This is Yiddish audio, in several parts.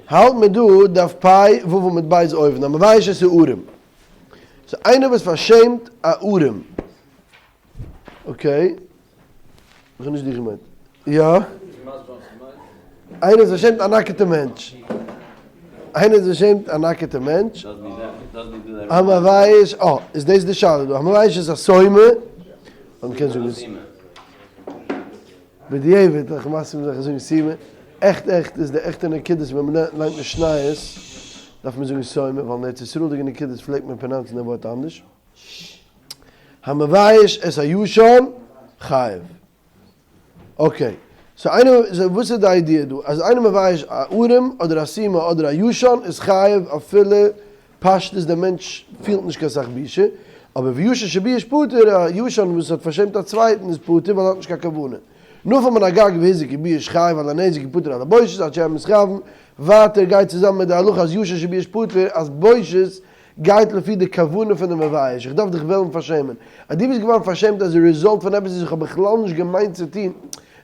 האלט מיר דא דף פ ו עמוד ב' אויבן, המבייש את הערום. סאו איינער וואס פארשעמט א ערום. אקעי. איך האב נישט דיך געמיינט. יא? איינער וואס פארשעמט א נאקעטע מענטש. איינער וואס פארשעמט א נאקעטע מענטש. המבייש, אה, איז דאס די שאלה דא. המבייש את הסומא. מ'קען זאגן בדיעבד איך מסכים זיך זאגן סומא, עכט עכט איז די עכטע נקודות ווען מען ליינט משניות דארף מען זאגן סומא ווייל אין ארץ ישראל'דיגע נקודות פלעגט מען פראנאונסן די ווארט אנדערש. המבייש את הישן חייב. אקעי, סאו איינער, סאו וואס איז די איידיע דא? אז איינער מבייש א ערום אדער א סומא אדער א ישן איז חייב אפילו פשטות דער מענטש פילט נישט קיין סאך בושה, אבער וישן שבייש פטור, א ישן וואס האט פארשעמט א צווייטן איז פטור ווייל ער האט נישט קיין כוונה. נפל מן הגג והזיק ובייש חייב על הנזק ופטור על הבושת עד שאין מתכוון, ווייטער גייט צוזאמען מיט די הלכה אז ישן שבייש פטור אז בושת גייט לפי די כוונה פון די מבייש, איך דארף דיך וועלן פארשעמען. אז דו ביסט געווארן פארשעמט as a result פון עפעס וואס איך האב בכלל נישט געמיינט צו טון, אונז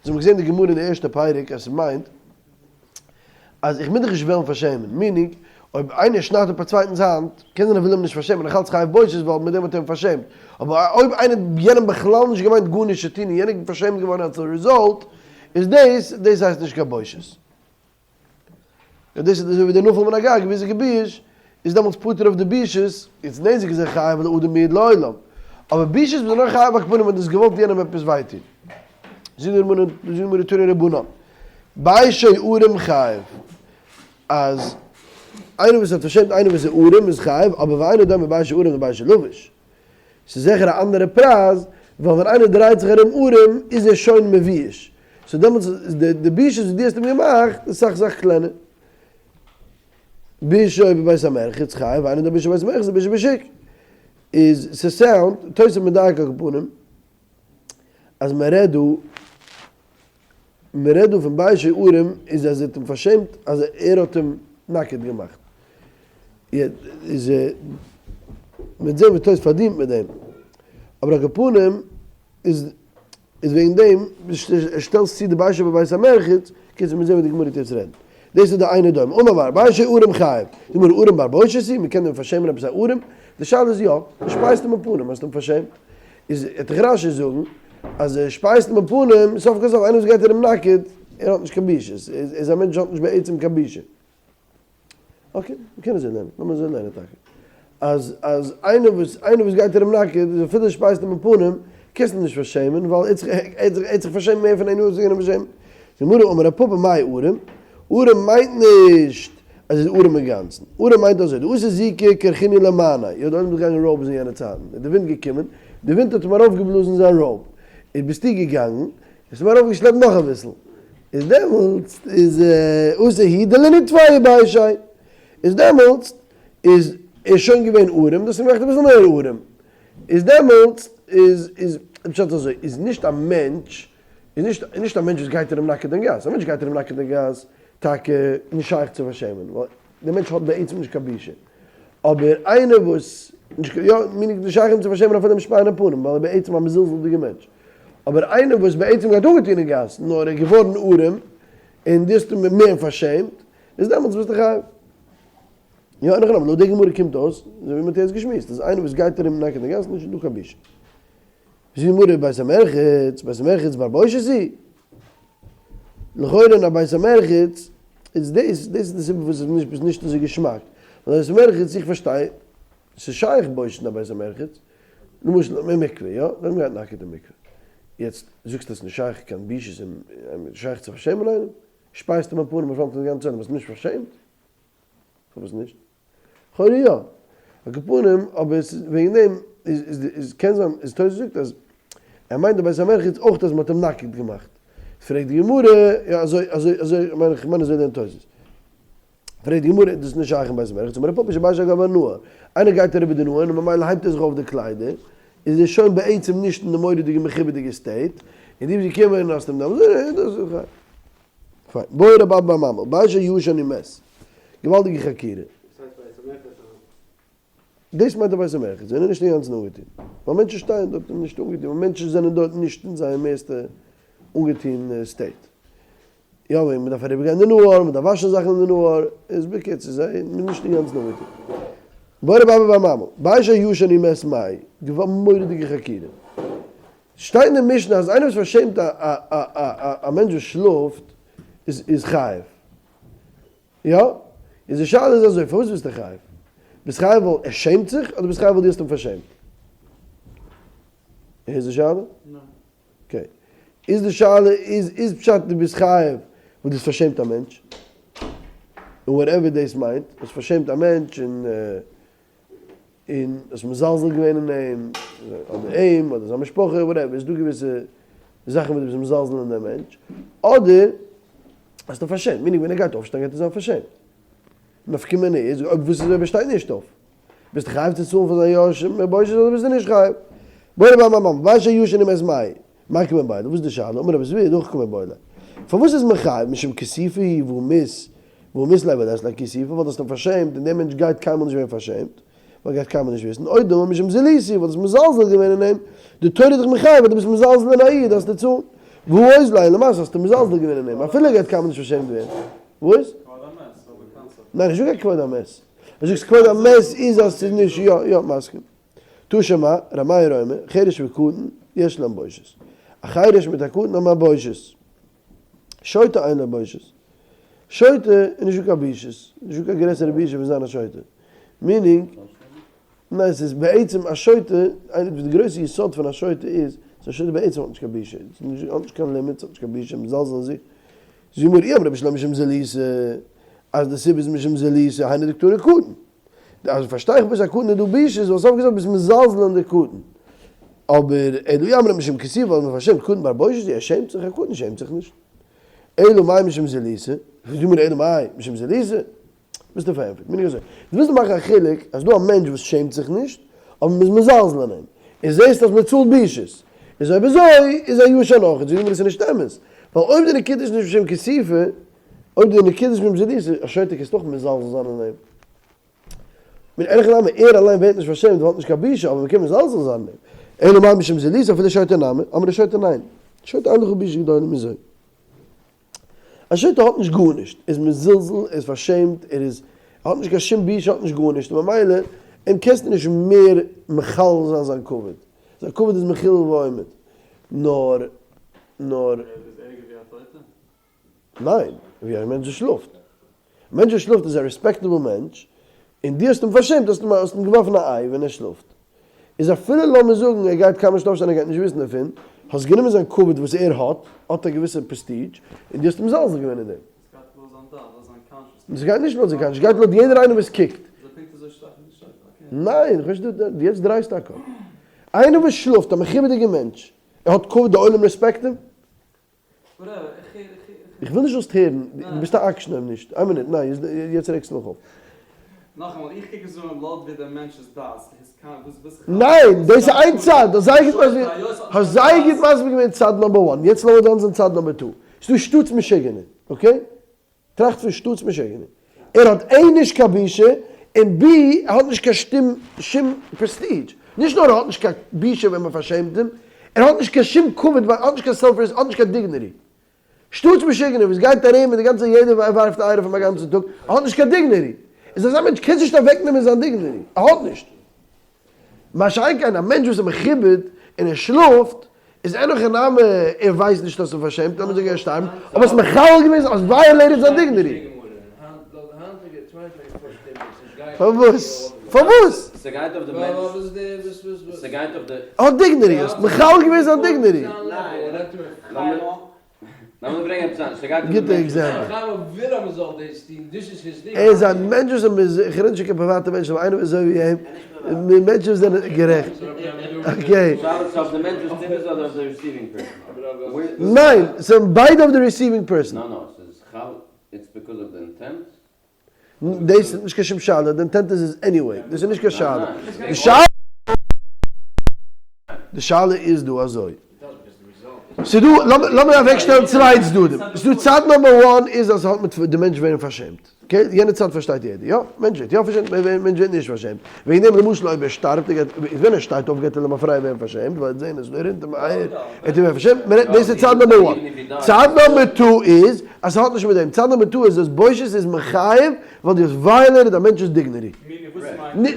האבן געזען די גמרא אין די ערשטע פרק אז ס'מיינט אז איך מוז דיך נישט וועלן פארשעמען, meaning אויב איינער שניידט אפ א צווייטנס האנט, קען זיין ער וויל אים נישט פארשעמען, נאך אלץ חייב בושת ווייל מיט דעם האט ער אים פארשעמט, אבער אויב איינער האט יענעם בכלל נישט געמיינט גארנישט צו טון און יענער איז פארשעמט געווארן as a result, איז דאס, דאס הייסט נישט קיין בושת. און דאס איז אזוי ווי דער נפל מן הגג והזיק ובייש, איז דעמאלטס פטור אויף די בושות, איז נזק איז ער חייב ווייל אדם מועד לעולם, אבער בושות איז ער נאר חייב על כל פנים ווען דו האסט געוואלט יענעם עפעס וויי טון. זאגט די גמרא תנו רבנן, ביישו ערום חייב, אז איינער וואס האט פארשעמט איינער וואס איז ערום איז חייב, אבער ואינו דומה ביישו ערום לביישו לבוש, ס'איז זיכער א אנדערע פרייז, ווייל ווען איינער דרייט זיך ארום ערום איז ער שוין מבויש, סאו דעמאלטס איז די די בושות וואס דו האסט אים געמאכט איז סאך סאך קלענער. ביישו בבית המרחץ חייב, ואינו דומה ביישו בבית המרחץ לביישו בשוק. איז ס'סאונד, תוס' מדייק על כל פנים, אז מ'רעדט דא מען רעדט דא פון ביישו ערום איז אז ער האט אים פארשעמט אז ער האט אים נאקעט געמאכט. איז מ'וועט זען וואס תוס' פארדינט מיט דעם. אבער על כל פנים איז איז וועגן דעם שטעלסט צו די ביישו בבית המרחץ, קיצור מ'וועט זען וואס די גמרא טוט יעצט רעדן. דאס איז די אינו דומה. אמר מר, ביישו ערום חייב. די גמרא ערום בר בושת הוא, מ'קען דען פארשעמען עפעס א ערום? די שאלה איז יא, דו שפייסט אים אין פנים האסט אים פארשעמט. איז וועט דאך רש י זאגן אז ער שפייסט אים אין פנים, סוף כל סוף איינער וואס גייט ארום נאקעט, ער האט נישט קיין בושות, ער איז א מענטש וואס האט נישט בעצם קיין בושה. אקעי, מ'קען אזוי לערנען, לאמיר אזוי לערנען טאקע. אז אז איינער וואס איינער וואס גייט ארום נאקעט, איז אפילו ער שפייסט אים אין פנים, קענסט אים נישט פארשעמען, ווייל ער האט זיך ער האט זיך פארשעמט מער פון איינער וואס איז געווען פארשעמט. די גמרא אמר רב פפא מאי ערום, ערום מיינט נישט אז ער איז ערום אינגאנצן. ערום מיינט אזוי, דאתא זיקא כרכינהו למעניה, יא די עולם איז געגאנגען אין robes אין יענע צייטן, איז די ווינט געקומען, די ווינט האט אים ארויפגעבלאזן זיין robe, איז ביסטו געגאנגען, האסט אים ארויפגעשלעפט נאך אביסל, איז דעמאלטס איז אתא הוא דלנטפיה ביישיה, איז דעמאלטס איז ער שוין געווען ארעם, דאס האט אים געמאכט אביסל מער ארעם, איז דעמאלטס איז איז פשט אזוי, איז נישט א מענטש, איז נישט איז נישט א מענטש וואס גייט ארום נאקעט אין גאס, א מענטש גייט ארום נאקעט אין גאס טאקע נישט שייך צו פארשעמען, ווייל דער מענטש האט בעצם נישט קיין בושה, אבער איינער וואס, נישט יא, meaning נישט שייך אים צו פארשעמען אפילו אים שפייען אין פנים, ווייל ער איז בעצם א מזולזל'דיגער מענטש, אבער איינער וואס בעצם גייט אנגעטון אין גאס, נאר ער איז געווארן ארעם, און דו האסט אים מער פארשעמט, איז דעמאלטס ביסטו חייב. יא, אין הכי נמי, לויט די גמרא קומט אויס, אזוי ווי מ'האט יעצט געשמועסט, אז איינער וואס גייט ארום נאקעט אין גאס, נישט דא קיין בושה. זאגט די גמרא, בית המרחץ, בית המרחץ בר בושת הוא? לכאורה אין א בית המרחץ איז דאס, דאס איז די סיבה פארוואס עס איז נישט אזוי געשמאק, ווייל א בית המרחץ, איך פארשטיי, ס'איז שייך בושת אין א בית המרחץ, למשל אין מקווה, יא, ווען מ'גייט נאקעט אין מקווה, יעצט זאגסטו אז ס'איז נישט שייך קיין בושות און נישט שייך צו פארשעמען איינעם, שפייסט אים אין פנים אין פראנט פון די גאנצע עולם, ביסט נישט פארשעמט? פארוואס נישט? לכאורה יא. על כל פנים, אבער עס איז וועגן דעם איז איז איז קען זיין איז תוס' זאגט אז ער מיינט די בית המרחץ אויך אז מען האט אים נאקעט געמאכט. פרעגט די גמרא, יא אזוי אזוי אזוי מיין איך מיין אזוי לערנט תוס'. פרעגט די גמרא, דאס איז נישט שייך אין בית המרחץ, אמר רב פפא שביישו על גבי הנהר, איינער גייט אריבער די נהר און ממילא הייבט ער זיך אויף די קליידער, איז ער שוין בעצם נישט אין די מורא'דיגע מכובד'יגע state, און דו ביסט געקומען און האסט אים דעמאלטס, דאס איז פיין. בעי רב אבא בר ממל, ביישו ישן ומת. געוואלדיגע חקירה. וואס הייסט בית המרחץ? דאס מיינט א בית המרחץ, זענען נישט אינגאנצן אנגעטון. ווייל מענטשן שטייען דארט און נישט אנגעטון, ווייל מענטשן זענען דארט נישט אין זייער מערסטע אנגעטון state. יא וועגן מ'דארף אריבער גיין די נהר, מ'דארף וואשן זאכן אין די נהר, איז בקיצור זיי מ'איז נישט אינגאנצן אנגעטון. בעי רב אבא בר ממל, בית הישן ומת מאי, געווארן מורא'דיגע חקירה. שטייט אין די משנה אז איינער וואס פארשעמט א א א א א מענטש וואס שלאפט איז איז חייב. יא? איז די שאלה איז אזוי, פארוואס ביסטו חייב? ביסט חייב ווייל ער שעמט זיך אדער ביסט חייב ווייל דו האסט אים פארשעמט? הערסט די שאלה? ניין. okay. איז די שאלה איז איז פשט דו ביסט חייב ווייל דו האסט פארשעמט א מענטש? און whatever דאס מיינט, האסט פארשעמט א מענטש און און האסט מזלזל געווען אין אים, אדער אים אדער זיין משפחה whatever, איז דא געוויסע זאכן וואס דו ביסט מזלזל אין דעם מענטש, אדער האסט אים פארשעמט, meaning ווען ער גייט אויפשטיין גייט ער זיין פארשעמט. נפקא מינה איז אויב וואס איז אויב ער שטייט נישט אויף? ביסטו חייב צו צאלן פאר זיין יורשים בושת אדער ביסטו נישט חייב? בעי רב אבא בר ממל, בית הישן ומת מאי, מאי קא מיבעיא ליה, וואס איז די שאלה? אמר רבי זביר, דהכי קא מיבעיא ליה. פארוואס איז מען חייב? משום כיסופא הוא והא מית והא מית ליה ולית ליה כיסופא, ווייל דו האסט אים פארשעמט און דער מענטש גייט קיינמאל נישט ווערן פארשעמט, ווייל ער גייט קיינמאל נישט וויסן, או דלמא משום זילותא הוא, ווייל דו האסט מזלזל געווען אין אים, די תורה איז דיך מחייב אז דו ביסט מזלזל אין א איד דארפסטו צאלן, והא אוזיל ליה, למעשה האסטו מזלזל געווען אין אים, אפילו ער גייט קיינמאל נישט פארשעמט ווערן. וואס? כבוד המת, אבער קאנסעפט. ניין, נישטא קיין כבוד המת. ווען זאגסט כבוד המת איז אז ס'איז נישט, יא יא מסכים. תא שמע, ר' מאיר אומר, חרש וקטן, יש להם בושת. א חרש מיט א קטן האבן א בושת. שוטה אין לו בושת. שוטה איז נישטא קיין בושות, נישטא קיין גרעסערע בושה פון זיין א שוטה. meaning, ניין ס'איז בעצם א שוטה, איינע פון די גרויסע יסוד פון א שוטה איז, אז א שוטה בעצם האט נישט קיין בושה, האט נישט קיין limits, האט נישט קיין בושה, מזלזל אין זיך. זאגט מיר אי אמרת בשלמא משום זילותא, אז די סיבה איז משום זילותא, היינו דקתני קטן. אז פארשטיי איך וואס א קטן איז דא בושות, ווייל סוף כל סוף ביסט מזלזל אין די קטן. אבער אלא אי אמרת משום כיסופא ווייל מען פארשעמט קטן בר בושת, ער שעמט זיך, א קטן שעמט זיך נישט. אלא מאי משום זילותא, זאגט מיר אלא מאי משום זילותא, ביסטו פארענטפערט. meaning אזוי, דו ווילסט מאכן א חילוק אז דא א מענטש וואס שעמט זיך נישט, אבער מ'איז מזלזל אין אים, און זעסט אז מ'צאלט בושות, איז אויב אזוי איז א ישן אויך, זאגט מיר עס איז נישט אמת, ווייל אויב די נקודה איז נישט משום כיסופא, אויב די נקודה איז משום זילותא, א שוטה קענסטו אויך מזלזל זיין אין אים. מיט ערך נמי, ער אליין ווערט נישט פארשעמט ווייל ער האט נישט קיין בושה, אבער מ'קען מזלזל זיין אין אים. אלא מאי משום זילותא אפילו שוטה נמי, אמרי שוטה ניין. שוטה אין לך בושה גדולה מזו. א שוטה האט נישט גארנישט, ער איז מזלזל, ער איז פארשעמט, ער איז, ער האט נישט קיין שום בושה, ער האט נישט גארנישט, און ממילא אים קענסטו נישט מער מחלל זיין זיין כבוד, זיין כבוד איז מחולל ועומד, נאר, נאר. ער איז ערגער ווי א טויטע? ניין, ווי א מענטש וואס שלאפט. א מענטש וואס שלאפט איז א respectable מענטש, און דו האסט אים פארשעמט, האסט אים האסט אים געווארפן א איי ווען ער שלאפט. איז אפילו לאמיר זאגן ער גייט קיינמאל נישט אויפשטיין ער גייט נישט וויסן דערפון, האסט גענומען זיין כבוד וואס ער האט, האט א געוויסע prestige, און דו האסט אים מזלזל געווען אין דעם. עס גייט לויט זיין דעת, לויט זיין consciousness. עס גייט נישט לויט זיין conscious, עס גייט לויט יעדער איינער וואס קוקט. איז ער פונקט אזוי שטארק ווי די שוטה? okay. ניין, איך ווייס נישט, דו יעצט דרייסטו א קאפ. איינער וואס שלאפט, א מכובד'יגער מענטש, ער האט כבוד, די עולם respect אים. איך וויל נישט זאלסט הערן, דו ביסט א עקשן אויב נישט, איין מינוט, ניין יעצט רעגסטו מיך אויף. נאכאמאל, איך קוק עס אן לויט ווי דער מענטש'ס דעת, ניין, דאס איז איין צד, האסט זייער גוט מסביר, האסט זייער גוט מסביר געווען צד number one, יעצט לאמיר דן זיין צד number two, ס'דא שטאטס משוגענע, okay? טראכט פון שטאטס משוגענע. ער האט A נישט קיין בושה, און B ער האט נישט קיין שטום שום prestige. נישט נאר ער האט נישט קיין בושה ווען מען פארשעמט אים, ער האט נישט קיין שום כבוד, ער האט נישט קיין self respect, ער האט נישט קיין dignity. שטאטס משוגענע וואס גייט ארום און די גאנצע יעדער ווארפט אייער אויף אים א גאנצן טאג, ער האט נישט קיין dignity. איז אזא מענטש קענסט נישט אוועקנעמען זיין dignity. ער האט נישט. מה שאין כן א מענטש וואס איז מכובד און ער שלאפט, איז אין הכי נמי, ער ווייסט נישט אז ס'פארשעמט אים, ער זאל שטארבן, אבער האסט מחלל געווען, האסט violated זיין dignity. פארוואס? פארוואס? ער האט dignity, האסט מחלל געווען זיין dignity. לאמיר ברענגען עפעס אנדערש, ס'גייט אויף די גוטע מענטש. example. חיים וויל אז מ'זאל דאס טון, דאס איז his דינג. ער איז א מענטש וואס איז, איך רעד נישט קיין פריוואטע מענטש, אבער איינער וואס איז אזוי ווי אים, מענטשן וואס זענען גערעכט. okay. שאלה איז אויף די מענטש וואס טוט עס אדער אויף די receiving person? ניין, ס'איז ביידע אויף די receiving person. נא נא, ס'איז חל, it's because of the intent. דאס איז נישט קיין שום שאלה, די intent איז עס anyway, דאס איז נישט קיין שאלה. די שאלה די שאלה איז דא אזוי. ס'דא, לאמיר אוועקשטעלן צוויי צדדים. ס'דא צד number one איז אז ס'האט מיט די מענטש ווערן פארשעמט. Okay, יענע צד פארשטייט יעדער. יא, מענטש ווערט יא פארשעמט, מענטש ווערט נישט פארשעמט. וועגן דעם למשל אויב ער שטארבט, ער גייט, ווען ער שטייט אויף גייט ער למפרע ווערן פארשעמט, ווייל ער וועט זען אז ס'רינט אים אייער, ער וועט ווערן פארשעמט. מ'רעדט, דאס איז צד number one. צד number two איז אז ס'האט נישט מיט דעם. צד number two איז אז בושת איז מחייב ווייל דו האסט violated א מענטש'ס dignity.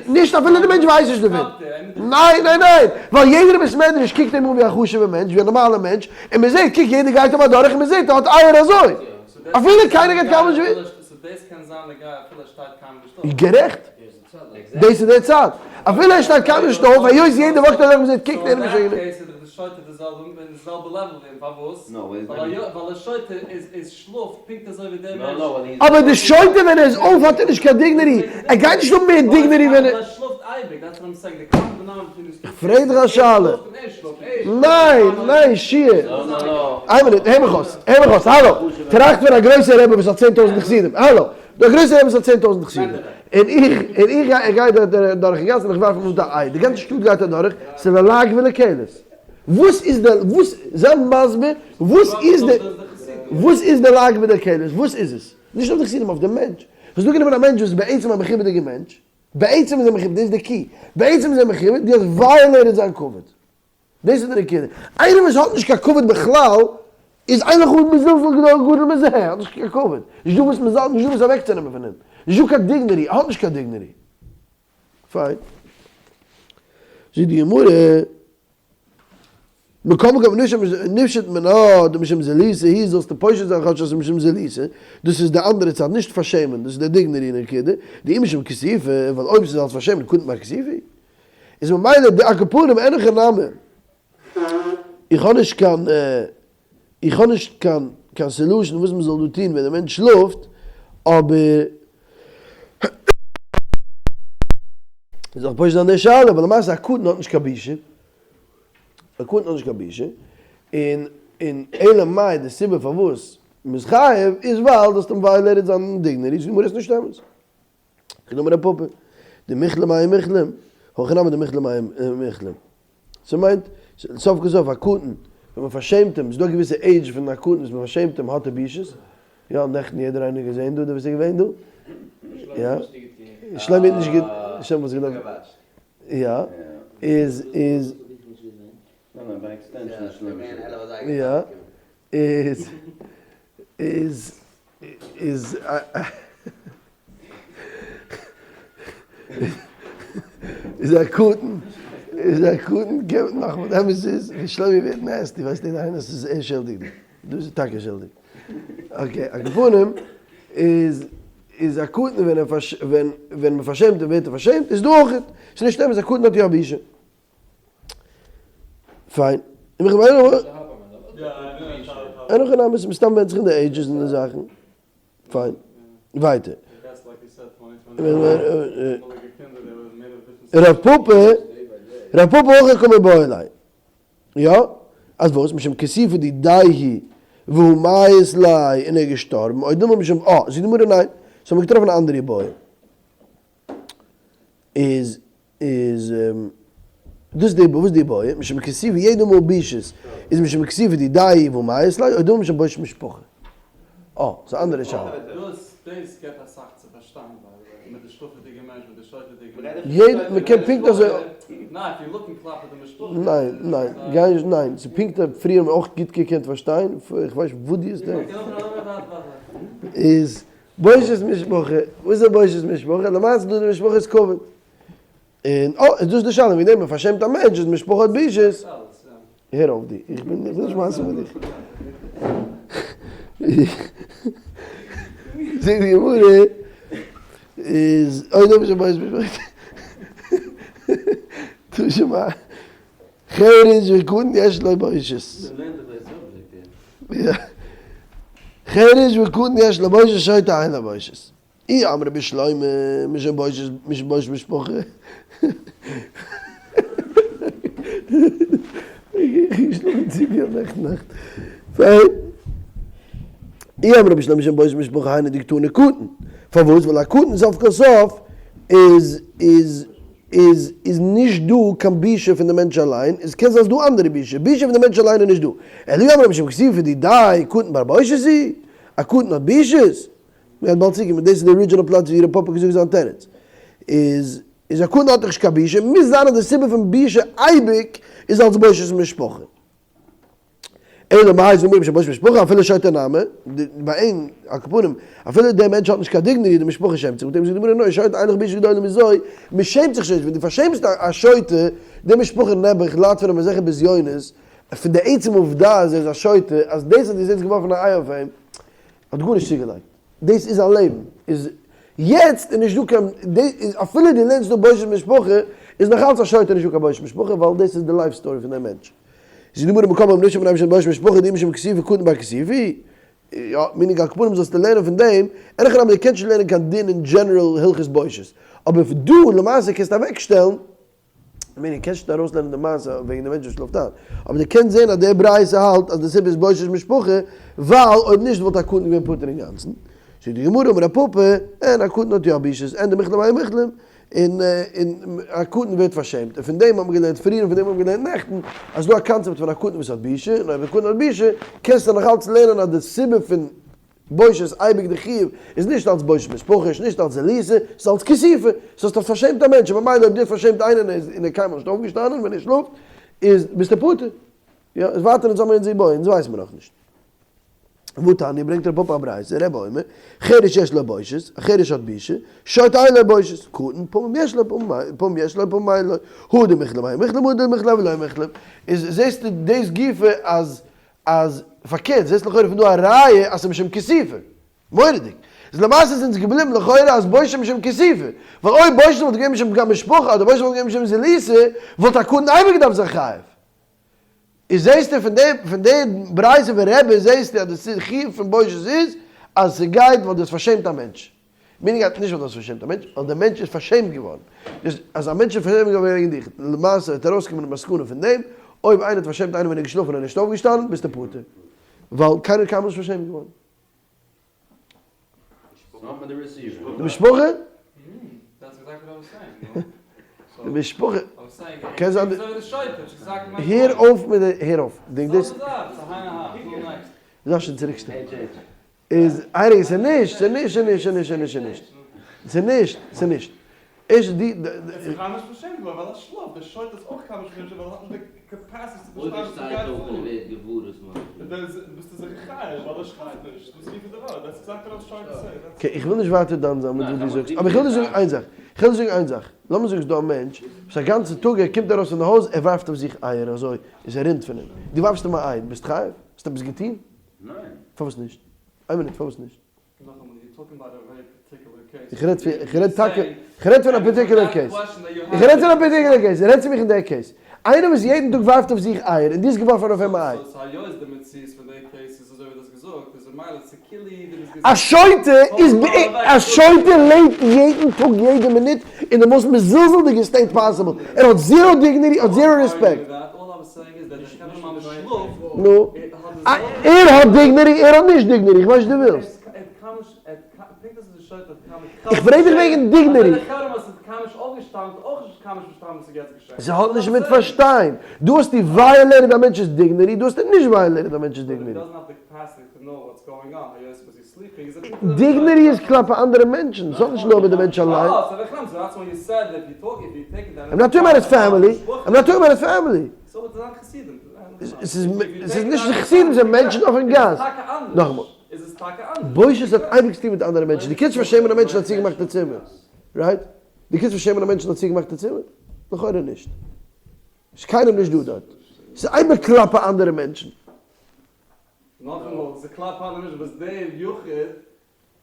נישט אפילו די מענטש ווייסט נישט דערפון. ניין ניין ניין! ווייל יעדער אין בית מדרש קוקט אים אן ווי א חשוב'ע מענטש, ווי א נארמאלע מענטש, און מען זעט, קוק יעדער גייט אים אדורך און מען זעט ער האט אייער אזוי. אפילו קיינער גייט קיינמאל נישט גערעכט. דאס איז דער צד. אפילו ער שטייט קיינמאל נישט אויף, היות יעדער וואקט אדורך און מען זעט קוקט ער נישט. אבער די שוטה ווען ער איז אויף האט ער נישט קיין dignity, ער גייט נישט האבן מער dignity ווען ער. איך פרעג דיך א שאלה. ניין, ניין, שיער. איין מינוט, הער מיך אויס, הער מיך אויס, האלא. טראכט פון א גרויסע רבי וואס האט 10,000 חסידים, האלא. דער גרויסער רבי וואס האט 10,000 חסידים. און איך, און איך גיי, איך גיי דורכן גאס און איך ווארף אים אן די איי. די גאנצע שטאט גייט אדורך, ס'איז א לעג ולקלס. וואס איז די, וואס, זיי מסביר, וואס איז די, וואס איז די לעג ולקלס, וואס איז עס? נישט אויף די חסידים, אויף די מענטש. האסט דא גענומען א מענטש וואס איז בעצם א מכובד'יגער מענטש, בעצם איז ער מכובד, דאס איז די key, בעצם איז ער מכובד, דו האסט violated זיין כבוד. דאס איז די נקודה. איינער וואס האט נישט קיין כבוד בכלל, איז אין לך מזלזל גדול גדול מזה, ער האט נישט קיין כבוד. נישט דא וואס מזל, נישט דא וואס אוועקצונעמען פון אים. נישט דא קיין dignity, ער האט נישט קיין dignity. פיין. זאגט די גמרא, מכל מקום ניפשוט מינה דמשום זילותא היא, זאלסטו פושט זיין כאטש אז ס'איז משום זילותא, דאס איז די אנדערע צד, נישט פארשעמען, דאס איז די dignity נקודה, דאי משום כיסופא, ווייל אויב ס'איז אלס פארשעמען קומט מר כיסופא. איז ממילא די על כל פנים אין הכי נמי, איך האב נישט קיין איך האב נישט קיין קיין solution וואס מ'זאל דא טון ווען די מענטש שלאפט, אבער איז דאך פשוט אן די שאלה, ווייל למעשה א קטן האט נישט קיין בושה, א קטן האט נישט קיין בושה, און און אלא מאי די סיבה פארוואס מ'איז חייב איז ווייל דו האסט אים violated זיין dignity, זאגט די גמרא עס איז נישט אמת. כדאמר רב פפא, דמיכלם האי מיכלם, הכי נמי דמיכלם האי מיכלם. ס'מיינט, סוף כל סוף א קטן, ווען מ'פארשעמט אים, ס'איז דא א געוויסע עידזש פון א קטן וואס מ'פארשעמט אים האט ער בושות, יא נעכטן יעדער איינער געזען דא, דער וואס איז געווען דא, יא, שלומי האט נישט גע, שלומי וואס געדארפט, יא, איז, איז, יא, איז, איז, איז, איז א קטן, איז א קטן קען נאכאמאל די אמת איז ווי שלומי ווערט nasty ווייסט יעדער איינער אז ס'איז ער שולדיג דא, דא איז ער טאקע שולדיג. Okay על כל פנים איז איז א קטן ווען ער ווען ווען מ'פארשעמט אים ווערט ער פארשעמט איז דא אויכעט, ס'איז נישט אמת א קטן האט יא בושה. פיין. און איך מיין אין הכי נמי ס'מסתם ווענדט זיך אין די ages און די זאכן. פיין. ווייטער. רב פפא, רב פפא הכי קמיבעיא ליה. יא? אז וואס? משום כיסופא דידיה והא מיית ליה און ער איז געשטארבן, או דילמא משום אה, זאגט די גמרא ניין. סאו האט מען געטראפן א אנדערע איבעיא. איז איז דאס די וואס די איבעיא? משום כיסופא יעדע מאל בושות איז משום כיסופא דידיה והא מיית ליה, או דילמא משום בושת משפחה. אה, ס'איז א אנדערע שאלה. דאס דאס געבט אסאך צו פארשטיין by the way, מיט די שלאפעדיגע מענטש מיט די שוטה'דיגע מענטש. יעדע, מ'קען פונקט אזוי. ניין, if you looking כלפי די משפחה. ניין, ניין, גיי נישט, ניין, ס'איז פונקט אז פריער האט מען אויך גוט געקענט פארשטיין, איך ווייס נישט וואס דו האסט דא. איז בושת משפחה, וואס איז בושת משפחה? למעשה דא די משפחה איז כבוד. און אה, איז דאס די שאלה, וועגן דעם מ'פארשעמט א מענטש איז משפחה האט בושות. הער אויף דו, איך בין איך וויל נישט מסכים מיט דיך. זאגט די גמרא, איז אוי דעם שבויס משפחה. תא שמע, חרש וקטן יש לו בושות. חרש וקטן יש לו בושות שוטה אין לו בושות. אי אמרי בשלמא משום בושת משום בושת משפחה. איך געשלאפן צופיל נעכטן נאכט. פיין. אי אמרי בשלמא משום בושת משפחה היינו דקתני קטן. פארוואס? ווייל א קטן סוף כל סוף איז איז. איז איז נישט דא קיין בושה פון די מענטש אליין, עס קען זיין ס'דא אנדערע בושה, בושה פון די מענטש אליין איז נישט דא. אלא אי אמרת משום כיסופא דידיה קטן בר בושת הוא, א קטן האט בושות? מ'גייט באלד צוקומען, דאס איז די original פלאץ ווי ר' פפא האט געזאגט זיין תירוץ. איז איז א קטן האט דאך נישט קיין בושה, מוז זיין אז די סיבה פון בושה אייביג איז אלס בושת משפחה. אלא מאי זאגט מיר בושת משפחה אפילו שוטה נמי, ביי אים על כל פנים אפילו דער מענטש האט נישט קיין dignity די משפחה שעמט זיך מיט אים זאגט די גמרא ניין שוטה אין לך בושה גדולה מזו, מען שעמט זיך שוין נישט ווען דו פארשעמסט א שוטה, די משפחה נעבעך ליידט פון אים אזעלכע בזיונות, פון די עצם עובדה אז ער איז א שוטה, אז דאס אז דו האסט יעצט געווארפן א איי אויף אים, האט גארנישט צוגעלייגט, דאס איז זיין לעבן, איז יעצט איז נישט דא קיין, אפילו דו לערנסט דא בושת משפחה, איז נאכאלץ א שוטה נישט דא קיין בושת משפחה, ווייל דאס איז די life story פון דעם מענטש. זאגט די גמרא מקום אמר נישט מפני בושת משפחה דאי משום כיסופא קטן בר כיסופא, יא, meaning על כל פנים זאלסטו לערנען פון דעם, אין הכי נמי דו קענסט נישט לערנען קיין דין אין general הלכות בושת, אבער דא למעשה קענסטו אוועקשטעלן, meaning קענסט נישט ארויסלערנען די מעשה וועגן די מענטש וואס שלאפט איין, אבער דו קענסט זען אז דער ברייתא האלט אז די סיבה איז בושת משפחה, ווייל אויב נישט וואלט א קטן געווען פטור אינגאנצן. זאגט די גמרא אמר רב פפא, אין א קטן האט יא בושות, אין דמיכלם אין מיכלם, און און א קטן ווערט פארשעמט, און פון דעם האט מען געלערנט פריער און פון דעם האט מען געלערנט נעכטן, אז ס'דא א קאנצעפט פון א קטן וואס האט בושה, און אויב א קטן האט בושה, קענסטו נאך אלץ לערנען אז די סיבה פון בושה איז אייביג די חיוב, איז נישט אלץ בושת משפחה, איז נישט אלץ זילותא, ס'איז אלץ כיסופא, סאו האסט דאך פארשעמט א מענטש, און ממילא אויב דו האסט פארשעמט איינער און ער איז און ער קיינמאל נישט אויפגעשטאנען ווען ער שלאפט, איז ביסטו פטור. יא, איז ווייטער אונז האמיר אונזער איבעיא, אונז ווייסן מיר נאכנישט. והתניא ברענגט רב פפא א ברייתא, רבי אומר, חרש יש לו בושת, א חרש האט בושה, שוטה אין לו בושת, קטן, פעמים יש לו פעמים יש לו פעמים אין לו, הא דמיכלם הא מיכלם הא דמיכלם לא מיכלם, איז זעסטו דאס גופא אז אז פארקערט זעסט לכאורה פון דא א ראיה אז ס'איז משום כיסופא. מורא'דיג. איז למעשה איז אונז געבליבן לכאורה אז בושה משום כיסופא. ווייל אויב בושה וואלט געווען משום פגם משפחה אדער בושה וואלט געווען משום זילותא וואלט א קטן אייביג געדארפט זיין חייב. איז זעסטו פון די פון די ברייתא פון רבי זעסטו אז די חיוב פון בושת איז אז ס'גייט ווייל דו האסט פארשעמט א מענטש. meaning אז נישט ווייל דו האסט פארשעמט א מענטש, ווייל דער מענטש איז פארשעמט געווארן. דאס אז א מענטש איז פארשעמט געווארן וועגן דיך, למעשה וועט ארויסקומען די מסקנא פון דעם, אויב איינער האט פארשעמט איינעם ווען ער איז געשלאפן און נישט אויפגעשטאנען, ביסטו פטור. ווייל קיינער איז קיינמאל נישט פארשעמט געווארן. די משפחה? די משפחה, קען זיין די, הער אויף מיט די, הער אויף, דאס, זאל שוין צוריקשטעלן. איז אייריק ס'איז נישט, ס'איז נישט, ס'איז נישט, ס'איז נישט, ס'איז נישט, ס'איז נישט, ס'איז נישט. ערשט די. עס איז קיינמאל נישט פארשעמט געווארן ווייל ער שלאפט, דער שוטה איז אויך קיינמאל נישט פארשעמט ווייל ער האט נישט די capacity צו פארשטיין וואס ס'גייט פאר. ביסטו זיך חייב ווייל ער שלאפט נישט, דאס איז די ווארט, that's exactly what I was trying to say. Okay, איך וויל נישט ווייטער דן זיין מיט וואס דו זאגסט, אבער איך וויל דיר זאגן איין זאך, איך וויל דיר זאגן איין זאך, לאמיר זאגן ס'איז דא א מענטש וואס א גאנצע טאג ער קומט ארויס פון די הויז ער ווארפט אויף זיך אייער אזוי און ס'רינט פון אים, דו ווארפסט אים א איי, ביסט חייב? האסט עפעס געטון? ניין. פארוואס נישט? איין מינוט, פארוואס נישט? נאכאמאל, you're talking about a very particular case. איך רעד פון, איך רעד טאקע, איך רעד פון א particular case. איך רעד פון א particular case, רעד צו מיך אין דער case. איינער וואס יעדן טאג ווארפט אויף זיך אייער, און דו האסט געווארפן אויף אים א איי. so היות די מציאות פון די case איז אזוי ווי דו האסט געזאגט, איז ממילא צו כאילו דו ביסט געזאגט. א שוטה איז ב א שוטה לעבט יעדן טאג יעדע מינוט אין די most מזולזל'דיגע state possible, ער האט zero dignity, האט zero respect. נו, ער האט dignity, ער האט נישט dignity, איך ווייס נישט דו ווילסט. איך פרעג דיך וועגן dignity. ס'האט נישט מיט פארשטיין. דא האסטו violated א מענטש'ס dignity, דא האסטו נישט violated א מענטש'ס dignity. Dignity איז כלפי אנדערע מענטשן, ס'האט נישט נאר מיט די מענטש אליין. I'm not talking about his family, I'm not talking about his family. ס'איז נישט חסידים, ס'איז מענטשן אויפן גאס. נאכאמאל, בושות האט אייביג צוטון מיט אנדערע מענטשן, דו קענסט פארשעמען א מענטש אין א צוגעמאכטע צימער, right? דו קענסט פארשעמען א מענטש אין א צוגעמאכטע צימער? לכאורה נישט. ס'איז קיינער נישט דא דארט. ס'איז אייביג כלפי אנדערע מענטשן. נאכאמאל, ס'איז כלפי אנדערע מענטשן וואס דער יחיד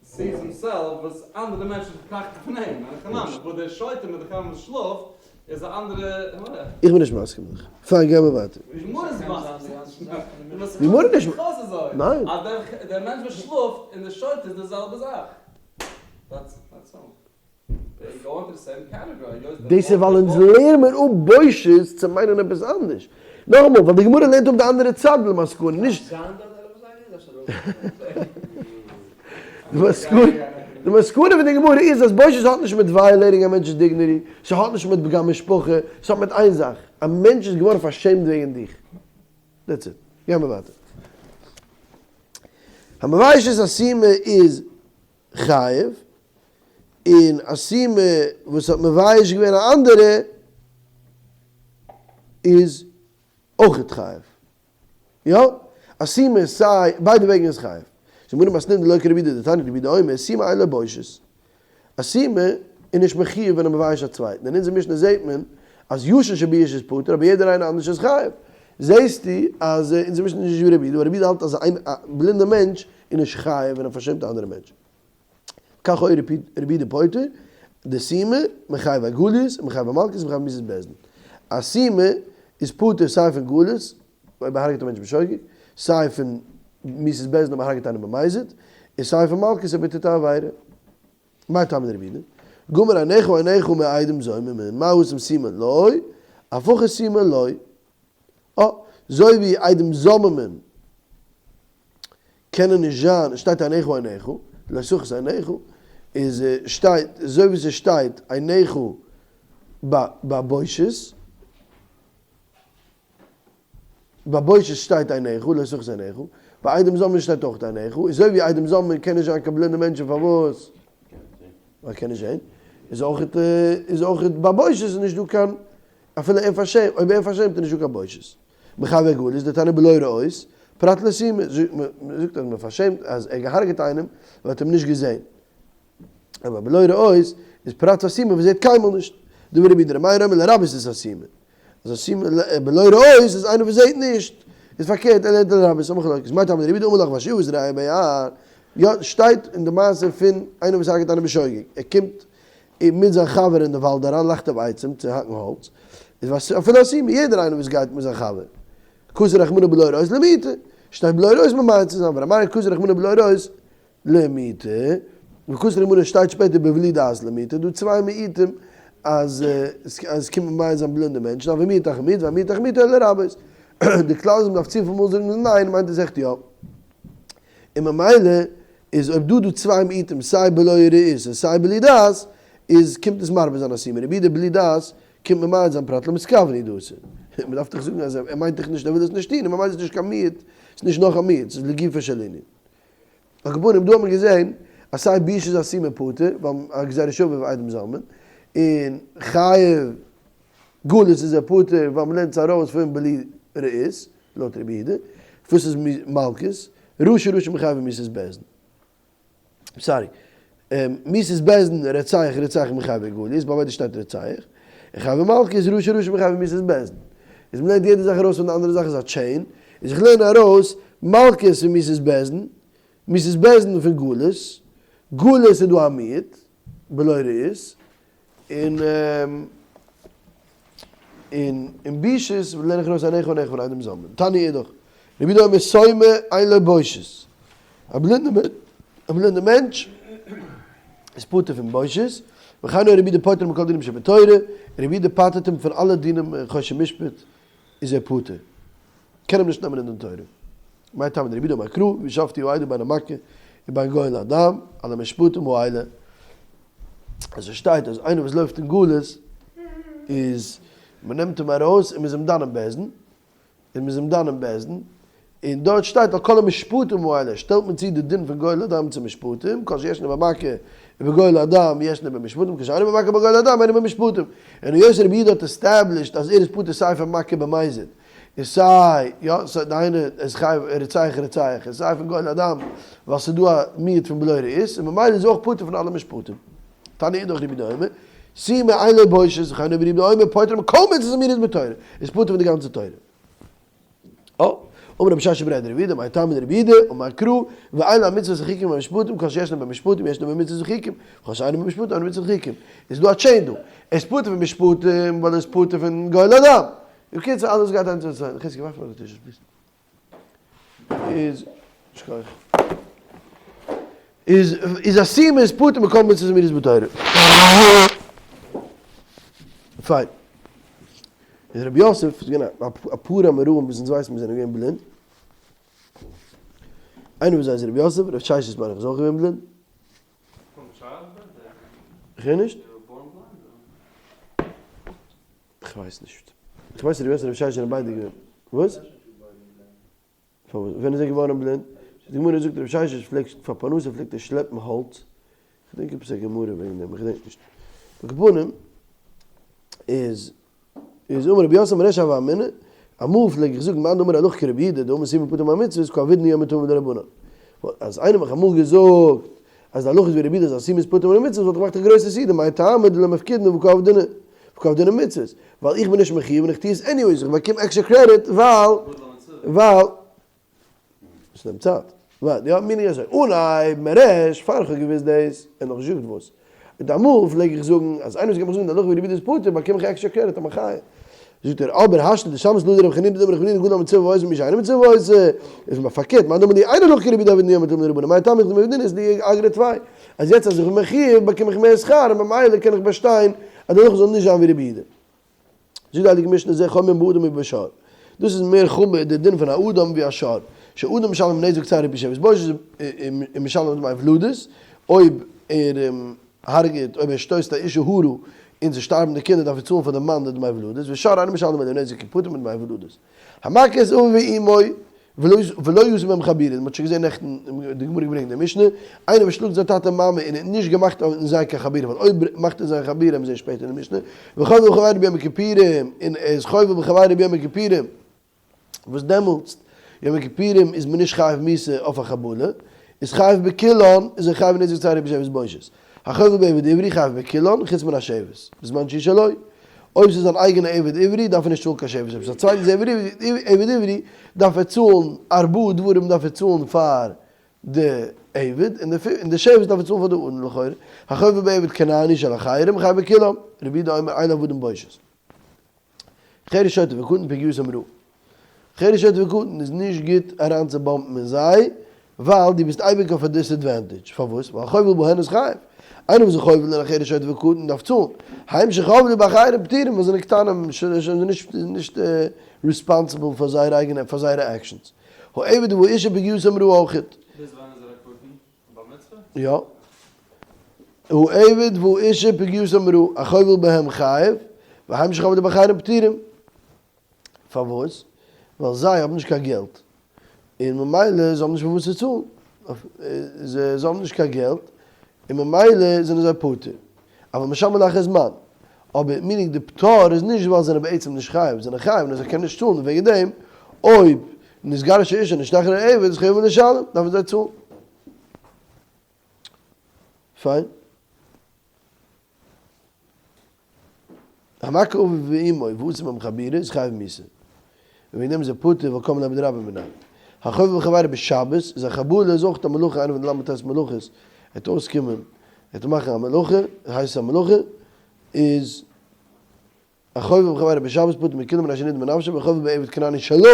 sees himself וואס אנדערע מענטשן טראכטן פון אים, אין הכי נמי, וואס דער שוטה מיט די חברה וואס שלאפט איז א אנדערע. איך בין נישט מסכים מיט דיך. פיין גיי מיר ווייטער. די גמרא איז מסכים. די גמרא איז נישט. ניין. אז דער מענטש וואס שלאפט און דער שוטה איז די זעלבע זאך. That's all. דאס איז ווייל אונז לערן מיר אפ בושות צו מיינען עפעס אנדערש. נאכאמאל, ווייל די גמרא לערנט אפ די אנדערע צד למסקנא, נישט. די מסקנא. די מסקנא פון די גמרא איז אז בושת האט נישט מיט ווייעלעיטינג א מענטש'ס דיגניטי, ס'האט נישט מיט פגם משפחה, ס'האט מיט איין זאך, א מענטש איז געווארן פארשעמט וועגן דיך. דעטס איט. גיימער ווייטער. המבייש את הסומא איז חייב, און א סומא וואס האט מבייש געווען א אנדערע איז אויכעט חייב. יא, א סומא איז סיי, ביידע וועגן איז חייב. זאגט גמרא מתניתין דלא כרבי יהודה דתניא רבי יהודה אומר סומא אין לו בושת. א סומא איז נישט מחיוב ווען ער מבייש א צווייטן. אין אונזער משנה זעהט מען אז ישן שבייש איז פטור אבער יעדער איינער אנדערש איז חייב. זעהסטו אז אונזער משנה איז נישט ווי רבי יהודה ווייל רבי יהודה האלט אז א בלינדע מענטש איז נישט חייב ווען ער פארשעמט א אנדערע מענטש. כך היה רבי יהודה פוטר די סומא מחייבי גליות ומחייבי מלקות ומחייבי מיתת בית דין. א סומא איז פטור סיי פון גלות אויב ער הרג'ט א מענטש בשוגג, סיי פון מיתת בית דין אויב ער הרג'ט איינעם במזיד, און סיי פון מלקות אויב ער טוט א עבירה. מאי טעמא דרבי יהודה? גמר עיניך עיניך מעדים זוממין, מה התם סומא לא, אף הכא סומא לא. אה, זוי ווי עדים זוממין קענען נישט זיין, שטייט עיניך עיניך, לא תחוס עיניך, איז שטייט, אזוי ווי ס'שטייט עיניך ביי בושת, ביי בושת שטייט עיניך, לא תחוס עיניך, ביי עדים זוממין שטייט אויך עיניך, אזוי ווי עדים זוממין קען נישט זיין קיין בלינדע מענטשן פארוואס? ווייל קען נישט זען, איז אויך איז אויך ביי בושת איז נישט דא קיין אפילו ער פארשעמט, אויב ער פארשעמט איז נישט דא קיין בושת. מחייבי גלות דתניא בלא ראות, פרט לסומא, מ'זאגט אז מ'פארשעמט אז ער האט געהארגעט איינעם ווייל ער האט אים נישט געזען. אבער בלא ראות איז פרט לסומא וואס זעט קיינמאל נישט. דברי רבי יהודה ר' מאיר אומר לרבות את הסומא. אז א סומא בלא ראות איז איינער וואס זעט נישט. איז פארקערט ער לערנט לרבות א מחלוקת. מאי טעמא דרבי יהודה אמר לך ואשר את רעהו ביער. יא, שטייט אין די מעשה פון איינער וואס הרג'ט איינעם בשוגג. ער קומט און מיט זיין חבר אין די וואלד אריין לחטוב עצים צו האקן האלץ, איז וואס אפילו א סומא, יעדער איינער וואס גייט מיט זיין חבר, כתב רחמנא בלא ראות למעוטי, שטייט בלא ראות ממעט צו זיין, ור' מאיר כתב רחמנא בלא ראות למעוטי, וכתב רחמנא שטייט שפעטער בבלי דעת למעוטי, דא צוויי מיעוטים אז עס קומט ממעט זיין בלינדע מענטשן, אבל מיעוט אחר מיעוט והמיעוט אחר מיעוט אלא לרבות. די כלל איז מ'דארף צופיל מאל זאגן ניין מיינט עס עכט יא. און ממילא איז אויב דא דא צוויי מיעוטים סיי בלא ראות און סיי בלי דעת, איז קומט עס מרבה זיין א סומא, רבי יהודה בלי דעת קומט ממעט זיין פרט למתכוון הוא דאתא. מען דארף דאך זאגן אז ער מיינט דאך נישט ער וויל עס נישט טון און ממילא איז נישט קיין מיעוט, ס'איז נישט נאך א מיעוט, ס'איז לגופו של ענין. על כל פנים דא האט מען געזען אז סיי בושה איז א סומא פטור ווייל א גזירה שווה ועדים זוממין, און חייב גלות איז ער פטור ווייל מ'לערנט עס ארויס פון בלי ראות, לויט רבי יהודה, וואס איז מלקות, רשע רשע מחייב מיתת בית דין. סארי, מיתת בית דין רוצח רוצח מחייבי גלות, ביי ביידע שטייט רוצח, און חייבי מלקות רשע רשע מחייבי מיתת בית דין. איז מ'לערנט יעדע זאך ארויס פון די אנדערע זאך איז א chain, איז איך לערן ארויס מלקות פון מיתת בית דין, מיתת בית דין פון גלות, גלות איז דא א מיעוט, בלא ראות, און און אין בושות לערן איך ארויס עיניך עיניך פון עדים זוממין. תניא אידך, רבי יהודה אומר סומא אין לו בושת. א בלינדע א בלינדע מענטש איז פטור פון בושות, וכן היה רבי יהודה פוטר מכל דינים שבתורה, רבי יהודה פטר'ט אים פון אלע דינים חושן משפט איז ער פטור. קען אים נישט נעמען אין דין תורה. מאי טעמא דרבי יהודה אמר קרא, ושפטו העדה בין המכה ובין גואל הדם, על המשפטים האלה. אז עס שטייט אז איינער וואס לויפט אין גלות איז מען נעמט אים ארויס און מען איז אים דן אין בית דין, און מען איז אים דן אין בית דין, און דארט שטייט על כל המשפטים האלה, שטעלט מען צו די דין פון גואל הדם צו משפטים, כל שישנו במכה ובגואל הדם ישנו במשפטים, כל שאינו במכה ובגואל הדם אינו במשפטים. און היות רבי יהודה האט established אז ער איז פטור סיי פון מכה במזיד, און סיי, יא, סיי דהיינו, ער איז חייב רוצח רוצח, און סיי פון גואל הדם, ווייל ס'איז דא א מיעוט פון בלא ראות, און ממילא איז ער אויך פטור פון אלע משפטים. תניא אידך רבי יהודה אומר, סומא אין לו בושת, וכן רבי יהודה אומר, פוטר מכל מצוות האמורות בתורה, איז פטור פון די גאנצע תורה. אה, אמר רבי ששת בריה דרב יהודה, מאי טעמא דרבי יהודה, אמר קרא, ואלה המצוות החוקים והמשפטים, כל שישנם במשפטים ישנם במצוות וחוקים, וכל שאינם במשפטים אינם במצוות וחוקים. איז דא א chain דא. ער איז פטור פון משפטים ווייל ער איז פטור פון גואל הדם. בקיצור אלעס גייט איינס צום צווייטן. חזקי ווארף מיר די tissues please. איז, שכוח. איז איז א סומא איז פטור מכל מצוות האמורות בתורה. פיין. איז רבי יוסף איז געווען א פאר אמוראים וואס אונז ווייסן מיר זענען געווען בלינד. איינער פון זיי איז רבי יוסף, רבי ששת מיין איך איז אויך געווען בלינד. איך הער נישט. איך ווייס נישט. איך ווייס אז רבי יוסי און רבי ששת זענען ביידע געווען. וואס? פארוואס? ווען איז ער געווארן בלינד? די גמרא זאגט רבי ששת פלעגט פאר פרנסה פלעגט ער שלעפן האלץ. כ'דענק עפעס א גמרא וועגן דעם, כ'דענק נישט. על כל פנים איז איז אמר רבי יוסי מריש הוה אמינא, אמאל פלעג איך זאגן מאן דאמר הלכה כרבי יהודה דאמר סומא פטור מן המצוות קא עבידנא יומא טעמא דרבנן. אז איינער האט מיך אמאל געזאגט אז די הלכה איז ווי רבי יהודה אז א סומא איז פטור מן המצוות וואלט איך געמאכט א גרויסע סעודה מאי טעמא דלא מפקידנא וקא עבדינן וקא עבדינן מצוות ווייל איך בין נישט מחיוב און איך טו עס anyways איך באקום עקסטרע קרעדיט ווייל ווייל עס נעמט צייט. ווארט, יא, מיין איך אזוי, אנהייב מריש, פאר איך האב געוואוסט דאס, און נאך נישט געזאגט וואס. און אמאל פלעג איך זאגן, אז איינער וואס גייט מיך זאגן די הלכה ווי רבי יהודה איז פטור, באקום איך עקסטרע קרעדיט, א מחיה. זאגט ער, אבער השתא דשמעת להו דרבי חנינא דאמר רבי חנינא גדול המצווה ועושה ממי שאינו מצווה ועושה, איז מיר פארקערט, מאן דאמר לי אין הלכה כרבי יהודה עבידנא יומא טעמא דרבנן, מאי טעמא דמפקדינן אית לי אגרא טפי, אז יעצט אז איך בין מחיוב באקום איך מער שכר, און ממילא קען איך באשטיין אז די הלכה זאל נישט זיין ווי רבי יהודה. זאגט די הייליגע משנה זה חמור באדם מבשור, דאס איז מער חמור די דין פון א אדם ווי א שור, שאדם משלם נזק צער ריפוי שבת בושת און משלם דמי ולדות, אויב ער הרג'ט אויב ער שטויסט א אישה הרה און ס'שטארבן די קינדער דארף ער צאלן פאר די מאן די דמי ולדות, ושור אינו משלם אלא נזק כי פטור מדמי ולדות. המכה את אביו ואמו ולא עשה בהם חבורה, מ'האט שוין געזען נעכטן, די גמרא געברענגט די משנה, איינער וואס שלאגט זיין טאטע און מאמע און האט נישט געמאכט אין זיי קיין חבורה, ווייל אויב מאכט ער זיי א חבורה וועט מען זען שפעטער אין די משנה, וחובל בחבירו ביום הכיפורים, און ער איז חובל בחבירו ביום הכיפורים, וואס דעמאלטס יום הכיפורים איז מען נישט חייב מיתה אויף א חבלה, איז חייב בכולן, איז ער חייב נזק צער ריפוי שבת בושת. החובל בעבד עברי חייב בכולן, חוץ מן השבת, בזמן שהוא שלו. אויב ס'איז זיין אייגענע עבד עברי דארף ער נישט צאלן קיין שבת, אויב ס'איז א צווייטנס עבד עברי דארף ער צאלן ארבעה דברים דארף ער צאלן פאר די עבד, און די שבת דארף ער צאלן פאר די אדון לכאורה. החובל בעבד כנעני של אחרים חייב בכולם, רבי יהודה אומר אין עבדים בושת. חרש שוטה וקטן פגיעתם רעה. חרש שוטה וקטן איז נישט גוט אריינצובאמפן אין זיי, ווייל דו ביסט אייביג אויף א disadvantage. פארוואס? ווייל חובל בהן איז חייב. איינער וואס איז חובל אין א חרש שוטה וקטן דארף צאלן. הם שחבלו באחרים פטורים ווייל זיי זענען קטנים, זענען נישט responsible פאר זייערע אייגענע פאר זייערע actions. העבד והאשה פגיעתם רעה אויכעט. ביז ווען איז ער א קטן? בר מצוה? יא. העבד והאשה פגיעתם רעה, החובל בהם חייב, והם שחבלו באחרים פטורים. פארוואס? ווייל זיי האבן נישט קיין געלט, און ממילא זיי האבן נישט פון וואס צו צאלן. זיי האבן נישט קיין געלט, און ממילא זענען זיי פטור. אבל משלמין לאחר זמן. אבער meaning די פטור איז נישט ווייל זיי זענען בעצם נישט חייב, זיי זענען חייב נאר זיי קענען נישט צאלן, און וועגן דעם אויב נתגרשה האשה נשתחרר העבד איז חייבין לשלם, דארפן זיי צאלן. פיין. המכה אביו ואמו ועשה בם חבורה איז חייב מיתה. און וועגן דעם איז ער פטור ווייל קם ליה בדרבה מיניה. החובל בחבירו בשבת איז א חבלה איז אויך א מלאכה איינע פון די ל"ט מלאכות עט אויסקומען עט מאכן א מלאכה הייסט עס א מלאכה איז החובל בחבירו בשבת פטור מכולם מפני שנידון בנפשו והחובל בעבד כנעני שלו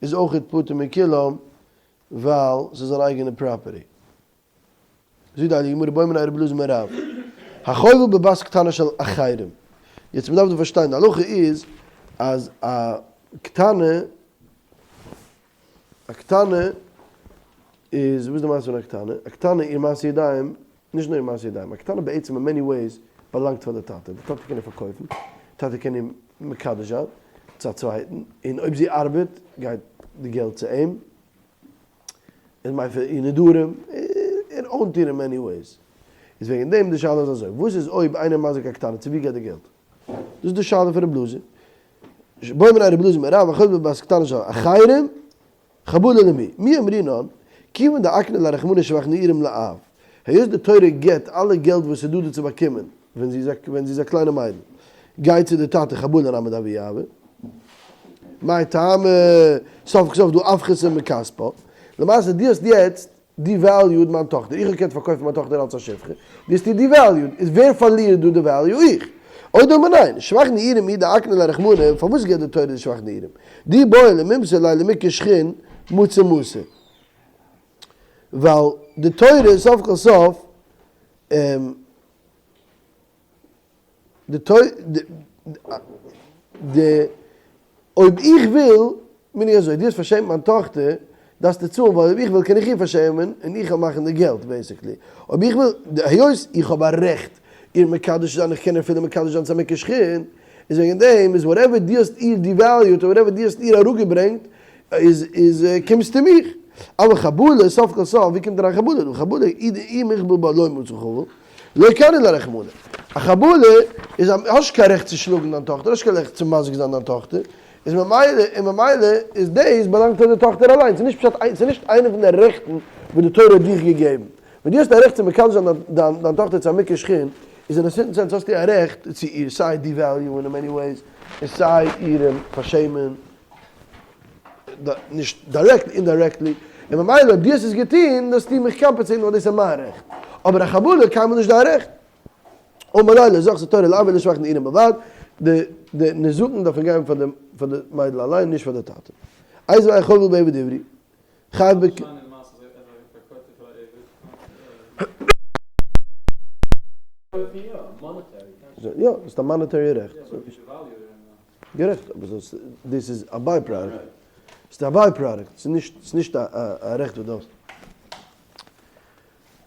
איז אויך פטור מכולם ווייל ס'איז זיין אייגענע property. זאגט די הייליגע גמרא בעא מיניה רבי אלעזר מרב החובל בבת קטנה של אחרים, יעצט מ'דארף דא פארשטיין די הלכה איז אז א קטנה א קטנה איז וואס איז די מעשה פון א קטנה? א קטנה איר מעשה ידיים, נישט נאר איר מעשה ידיים, א קטנה בעצם אין many ways באלאנגט פאר די טאטע, די טאטע קען איר פארקויפן, די טאטע קען איר מקדש זיין צו א צווייטן, און אויב זי ארבעט גייט די געלט צו אים, איך מיין פאר איר נדרים, ער own ט איר אין many ways. איז וועגן דעם די שאלה איז אזוי, וואס איז אויב איינער מזיק א קטנה, צו ווי גייט די געלט? דאס איז די שאלה פון רב אלעזר. בעא מיניה רב אלעזר מרב החובל בבת קטנה של אחרים, חבלה למי? מי אמרינן, כיוון דאקני ליה רחמנא שבח נעורים לאב, היות די תורה געבט אלע געלט וואס איז דא דא צו באקומען ווען זי איז ווען זי איז א קליינע מיידל, גייט צו די טאטע חבלה נמי דאבוה הוי. מאי טעמא, סוף כל סוף דהא אפחתא מכספא. למעשה דו האסט יעצט devalued מיין טאכטער, איך האב געקענט פארקויפן מיין טאכטער אלס א שפחה, דו האסט איר devalued, איז ווער פארלירט דא די value? איך. או דלמא ניין, שבח נעורים הוא דאקני ליה רחמנא, פארוואס געבט די תורה די שבח נעורים? דאי בעי למימסר ליה למוכי שחין מצי מסר. ווייל די תורה סוף כל סוף די תורה די אויב איך וויל מיין איך אזוי דו האסט פארשעמט מיין טאכטער. דארפסטו צאלן ווייל אויב איך וויל קען איך איר פארשעמען און איך וועל מאכן די געלט basically. אויב איך וויל, היות איך האב א רעכט איר מקדש צו זיין איך קען איר אפילו מקדש זיין צו א מוכה שחין, איז וועגן דעם איז whatever דו האסט איר devalued און whatever דו האסט איר אראפגעברענגט איז איז קומסטו מיך. אבער חבלה סוף כל סוף ווי קומט אריין חבלה דא? חבלה אי מיחבל בה לא מצי חביל לא קני ליה רחמנא. א חבלה איז א האסט נישט קיין רעכט צו שלאגן דיין טאכטער, האסט נישט קיין רעכט צו מזיק זיין דיין טאכטער, איז ממילא און ממילא איז דאס באלאנגט פאר די טאכטער אליינס, ס'איז נישט פשט ס'איז נישט איינע פון די רעכטן וואס די תורה האט דיך געגעבן. ווען דו האסט א רעכט צו מקדש זיין דיין דיין טאכטער צו א מוכה שחין, איז אין א certain sense האסטו א רעכט צו איר סיי devalue ען אין many ways, און סיי איר פארשעמען, נישט directly, indirectly, און ממילא אויב דו האסט עס געטון דארפסטו מיך compensate ן ווייל דאס איז מיין רעכט, אבער א חבלה קיינמאל נישט דיין רעכט. אמר ליה לא זכתה תורה לאביה לשבח נעורים בלבד, די די נזקין דארף מען געבן פאר די פאר די מיידל אליין נישט פאר די טאטע. איתיביה החובל בעבד עברי חייב ב. יא, דאס איז א monetary רעכט. גערעכט, אבער דאס איז א by-product. ס'איז א by-product, ס'איז נישט, ס'איז נישט א רעכט וואס דו האסט.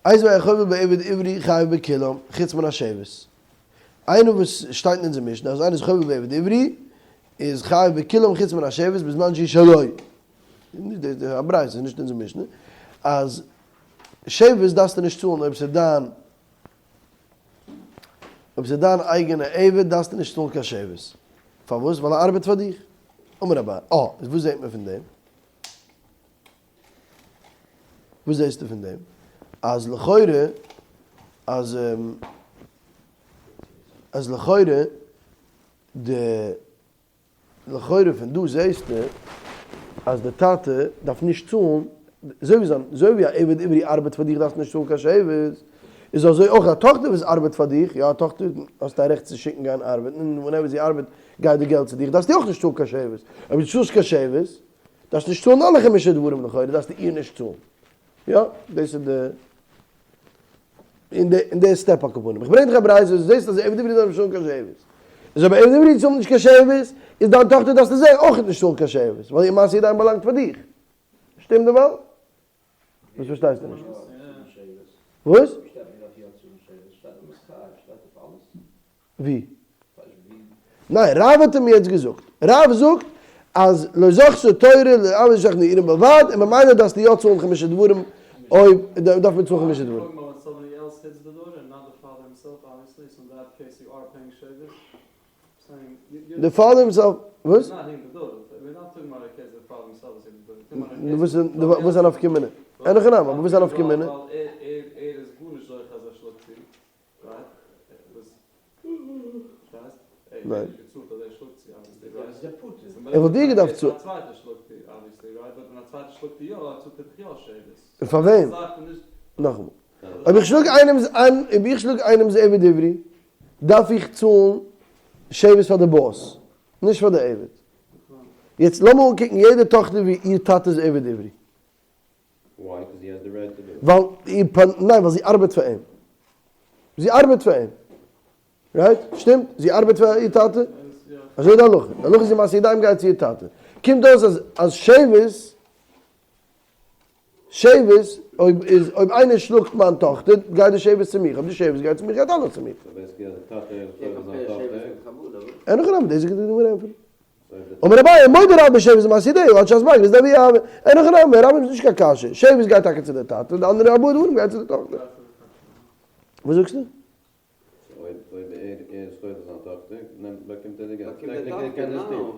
איתיביה החובל בעבד עברי חייב בכולם, חוץ מן השבת. איינער וואס שטייט אין אונזער משנה אז איינער איז חובל בעבד עברי איז חייב בכולם חוץ מן השבת בזמן שהוא שלו. נישט דאס, א ברייתא, ס'איז נישט אונזער משנה. אז שבת דארפסטו נישט צאלן אויב ס'איז דיין אויב ס'איז דיין אייגענע עבד דארפסטו נישט צאלן קיין שבת. פארוואס? ווייל ער ארבעט פאר דיך. אמר אביי, אה, איז וואס זעט מען פון דעם? וואס זעסטו פון דעם? אז לכאורה אז אז לכאורה די לכאורה פון דא זעסטו אז די טאטע דארף נישט צאלן, אזוי ווי זיין אזוי ווי א עבד עברי ארבעט פאר דיך דארפסטו נישט צאלן קיין שבת, איז אזוי אויך א טאכטער וואס ארבעט פאר דיך, יא א טאכטער האסטו א רעכט צו שיקן גיין ארבעטן און whenever זי ארבעט גייט די געלט צו דיך דארפסטו אויך נישט צאלן קיין שבת, אויב דו צאלסט קיין שבת דארפסט נישט צאלן אלע חמשה דברים לכאורה דארפסטו איר נישט צאלן, יא דאס איז די אין די אין די step על כל פנים. איך ברענג דיך א ברייתא וואס דו זעסט אז עבד עברי דארף נישט צאלן קיין שבת. איז אויב עבד עברי צאלט נישט קיין שבת, איז דיין טאכטער דארפסטו זען אויך נישט צאלן קיין שבת, ווייל איר מעשה ידיים באלאנגט פאר דיך. שטימט דערווייל? וואס פארשטייסטו נישט? וואס? ווי? ניין, רב האט אים יעצט געזאגט. רב זאגט אז לא זכתה תורה לאביה לשבח נעורים בלבד, און ממילא דארפסטו יא צאלן חמשה דברים, אויב דארף מען צאלן חמשה דברים. די father himself, וואס? וואס איז א נפקא מינה? אין הכי נמי, אבער וואס איז א נפקא מינה? ניין. ער וואלט דיר געדארפט צאלן. און פאר וועם? נאכאמאל. אויב איך שלאג איינעמס אויב איך שלאג איינעמס עבד עברי, דארף איך צאלן שבת פאר די boss, נישט פאר די עבד. יעצט לאמיר אנקוקן יעדע טאכטער ווי איר טאטע איז עבד עברי. ווייל איר פ ניין ווייל זי ארבעט פאר אים. זי ארבעט פאר אים. right? שטימט? זי ארבעט פאר איר טאטע? אזוי איז די הלכה. די הלכה איז די מעשה ידיים גייט צו איר טאטע. קומט אויס אז אז שבת שבת אויב איז אויב איינער שלאגט מיין טאכטער גייט די שבת צו מיך. אויב די שבת גייט צו מיך גייט אלעס צו מיך. אין הכי נמי, דאס איז די גמרא ענטפערט. אמר אביי, מודה רבה שבת מעשה ידיה, עד שעת בגרות דאבי אהבה. אין הכי נמי, רבה איז נישט קיין קשיא, שבת גייט טאקע צו די טאטע, די אנדערע ארבעה דברים גייט צו די טאכטער. וואס זאגסטו?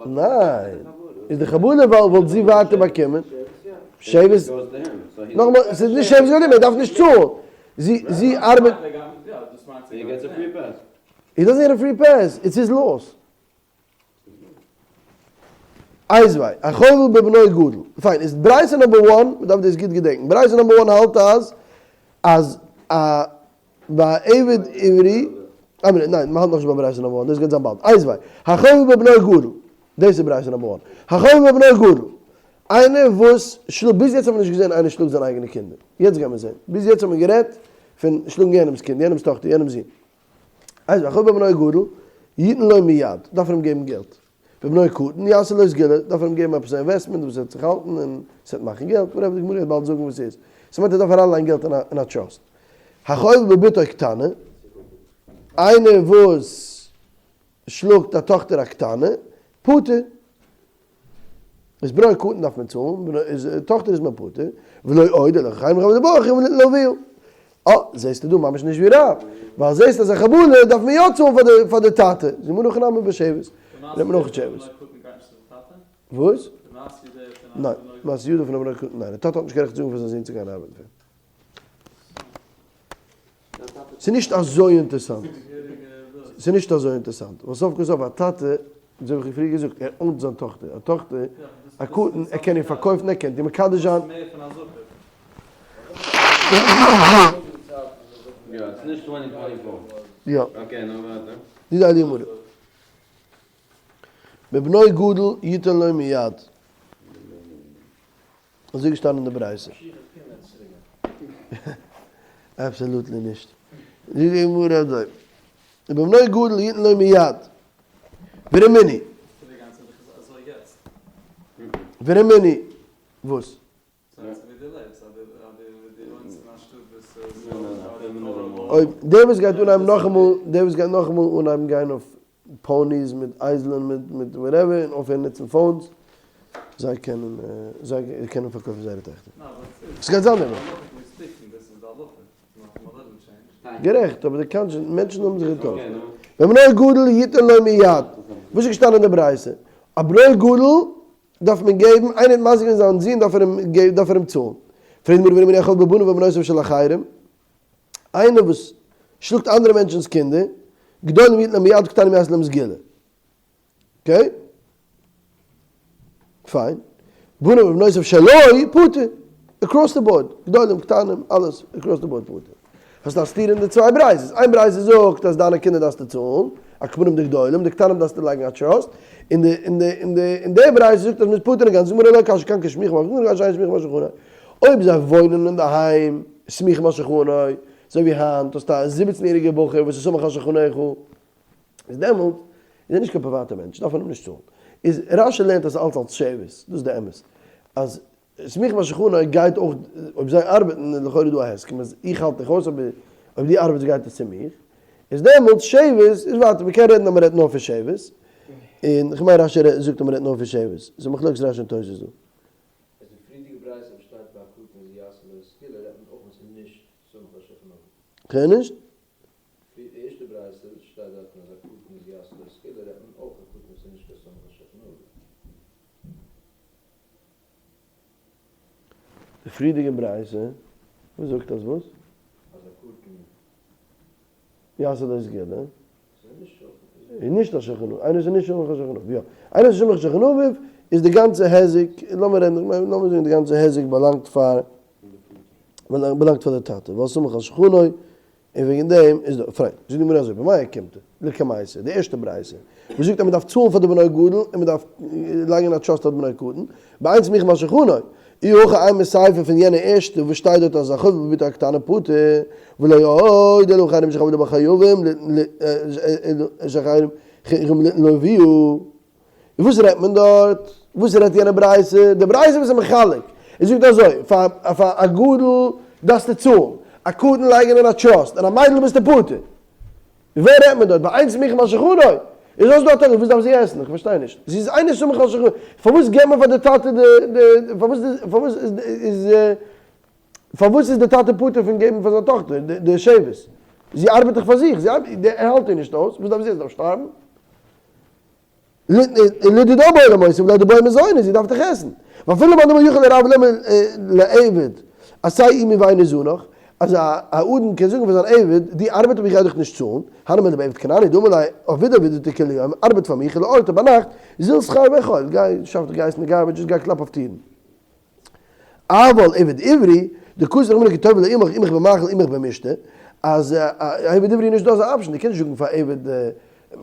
ניין, איז די חבלה ווייל וואלט זי ווייטער באקומען שבת, נאכאמאל, ס'איז נישט שבת גייט ער דארף נישט צאלן, זי זי ארבעט. He doesn't get a free pass, it's his loss. איתיביה, החובל בבנו גדול. פיין, איז ברייתא number one, מען דארף דאס גוט געדענקן, ברייתא number one האלט אז אז א ביי עבד עברי, א מינוט, ניין, מען האלט נאכנישט ביי ברייתא number one, דאס גייט זיין באלד. איתיביה, החובל בבנו גדול, דאס איז ברייתא number one. החובל בבנו גדול, איינער וואס שלאגט, ביז יעצט האט מען נישט געזען איינער שלאגט זיין אייגענע קינדער, יעצט גיימער זען, ביז יעצט האט מען גערעדט פון שלאגן יענעמ'ס קינד, יענעמ'ס טאכטער, יענעמ'ס זון. איז החובל בבנו גדול, יתן לו מיד, דארף ער אים געבן געלט. ובנו קטן יעשה לו סגולה, דארף ער אים געבן עפעס א investment וואס וועט זיך האלטן און ס'וועט מאכן געלט, whatever די גמרא וועט באלד זאגן וואס ס'איז. ס'מיינט ער דארף אריינלייגן געלט אין א trust. החובל בבתו קטנה, איינער וואס שלאגט א טאכטער א קטנה, פטור. איז בנו קטן דארף מען צאלן, איז טאכטער איז מען פטור, ולא עוד אלא אחרים חבלה באחים וליתן לאביה. אה, זעסטו דא ממש נישט ווי רב, ווייל זעסט אז א חבלה דארף מען יא צאלן פאר די טאטע, זאגט גמרא הכי נמי בשבת, נעמט מען אויך שבת. וואס? ניין, מעשה ידו פון א בנו קטן ניין, די טאטע האט נישט קיין רעכט צו זאגן פאר זיין זון צו גיין ארבעטן פאר אים. ס'איז נישט אזוי אינטערסאנט. ס'איז נישט אזוי אינטערסאנט. ווייל סוף כל סוף א טאטע, אזוי ווי איך האב פריער געזאגט, ער own ט זיין טאכטער. א טאכטער, א קטן, ער קען איר פארקויפן, ער קען איר מקדש זיין. יא. בבנו גדול יתן לו מיד. אזוי געשטאנען אין די ברייתא. Absolutely נישט. זאגט די גמרא אזוי, ובבנו גדול יתן לו מיד, ורמינהי. ורמינהי, וואס? אויב דער וואס גייט אנהייבן נאכאמאל, דער וואס גייט נאכאמאל אנהייבן גיין אויף ponies מיט אייזלען מיט מיט whatever און אויפהערן נוצן phones, זיי קענען זיי קענען פארקויפן זייערע טעכטער. ס'גייט זיין דערנאך. גערעכט, אבער די קאנטשען מענטשן האבן זיך געטוישט. ובנו גדול יתן לו מיד. וואס איז געשטאנען אין די ברייתא? א בנו גדול דארף מען געבן, איינער האט מזיק געווען זיין זון דארף ער אים דארף ער אים צאלן. פרעגט די גמרא ורמינהי החובל בבניו ובנותיו של אחרים. איינער וואס שלאגט אנדערע מענטשנ'ס קינדער, גדולים יתן להם מיד קטנים יעשה להם סגולה. Okay? Fine. בניו ובנותיו שלו פטור. Across the board. גדולים, קטנים, אלעס across the board פטור. האסט א סתירה אין די צוויי ברייתות. איין ברייתא זאגט אז דיינע קינדער דארפסטו צאלן, על כל פנים די גדולים, די קטנים דארפסטו לייגן א trust. און די און די און די און די ברייתא זאגט אז מ'איז פטור אינגאנצן. גמרא לא קשיא כאן כשסמוכים על שולחנו כאן שאין סמוכים על שולחנו. אויב זיי וואוינען אינדערהיים סמוכים על שולחנו, אזוי ווי היינט האסטו א זיבעצן יעריגער בחור וואס איז סמוך על שולחנך, איז דעמאלט איז ער נישט קיין פריוואטער מענטש, דארף מען אים נישט צאלן. איז רשי לערנט עס אלץ אלס שבת, דאס איז די אמת. אז סמוכים על שולחנו גייט אויך, אויב זיי ארבעטן איז לכאורה דא א הסכם אז איך האלט דיך אויס אבער אויב דו ארבעטסט גייט עס צו מיר. איז דעמאלט שבת איז ווייטער, מ'קען רעדן אז מ'רעדט נאר פון שבת, און כ'מיין רשי זאגט אז מ'רעדט נאר פון שבת, ס'איז מחלוקת רשי און תוס' דא. איז די פריערדיגע ברייתא וואס שטייט ביי א קטן איז יעשה לו סגולה רעדט מען אויך ווען ס'איז נישט סמוך על שולחנו. כ'הער נישט. די ערשטע ברייתא וואס שטייט דארטן אז א קטן איז יעשה לו סגולה רעדט מען אויך א קטן וואס איז נישט קיין סמוך על שולחנו. די פריערדיגע ברייתא וואס זאגט אז וואס? אז א קטן. יעשה לו סגולה. איז נישט על שולחן אביו, איינער איז נישט סמוך על שולחן אביו, יא. איינער איז סמוך על שולחן אביו איז די גאנצע היזק, לאמיר רעדן, לאמיר זאגן די גאנצע היזק באלאנגט פאר, באלאנגט פאר די טאטע, ווייל סמוך על שולחנו, און וועגן דעם איז דא, פיין, זאגט די גמרא אזוי, במאי אוקימתא, לקמייתא, די ערשטע ברייתא, וואס זאגט אז מען דארף צאלן פאר די בנו גדול און מען דארף לייגן א trust אויף די בנו קטן, באין סמוכים על שולחנו, אי הכי אימא סיפא פון יענע ערשטע וואס שטייט דארט אז החובל בבתו הקטנה פטור, ולא עוד אלא אחרים שחבלו בחייבים שאחרים ליתן לאביה. וואס רעדט מען דארט? וואס רעדט יענע ברייתא? די ברייתא וואס איז מחלק, ער זאגט אזוי, פאר א גדול דארפסטו צאלן, א קטן לייגן אין א trust, און א מיידל ביסטו פטור. ווער רעדט מען דארט? באין סמוכים על שולחנו? איז אויס דא א טאטע וואס דארף זי עסן? איך פארשטיי נישט. זי איז אינו סמוך על שולחנו. פארוואס געבט מען פאר די טאטע די די פארוואס די פארוואס איז פארוואס איז די טאטע פטור פון געבן פאר זיין טאכטער די שבת? זי ארבעט דאך פאר זיך, זי ארבעט, ער האלט איר נישט אויס, וואס דארף זי עסן? דארף שטארבן? לדידה בעי למותא ולדידה בעי מזוני, זי דארף דאך עסן. ואפילו למאן דאמר יכול הרב לימא לעבד עשה עמי ואיני זנך, אז א אדון קען זאגן פאר זיין עבד, דו ארבעט אבער איך גיי דיך נישט צאלן, הני מילי בעבד כנעני דאמר ליה עביד עבידתא כולי יומא, ארבעט פאר מיך ולאורתא ביינאכט, זיל שכר ואכול, גיי שאף דיך גיי עסן די garbage, גיי קלאפ אויף טירן. אבל עבד עברי, דכתב רחמנא כי טוב לו עמך עמך במאכל עמך במשתה, אז א עבד עברי איז נישט דא אזא option, דו קענסט נישט זאגן פאר עבד,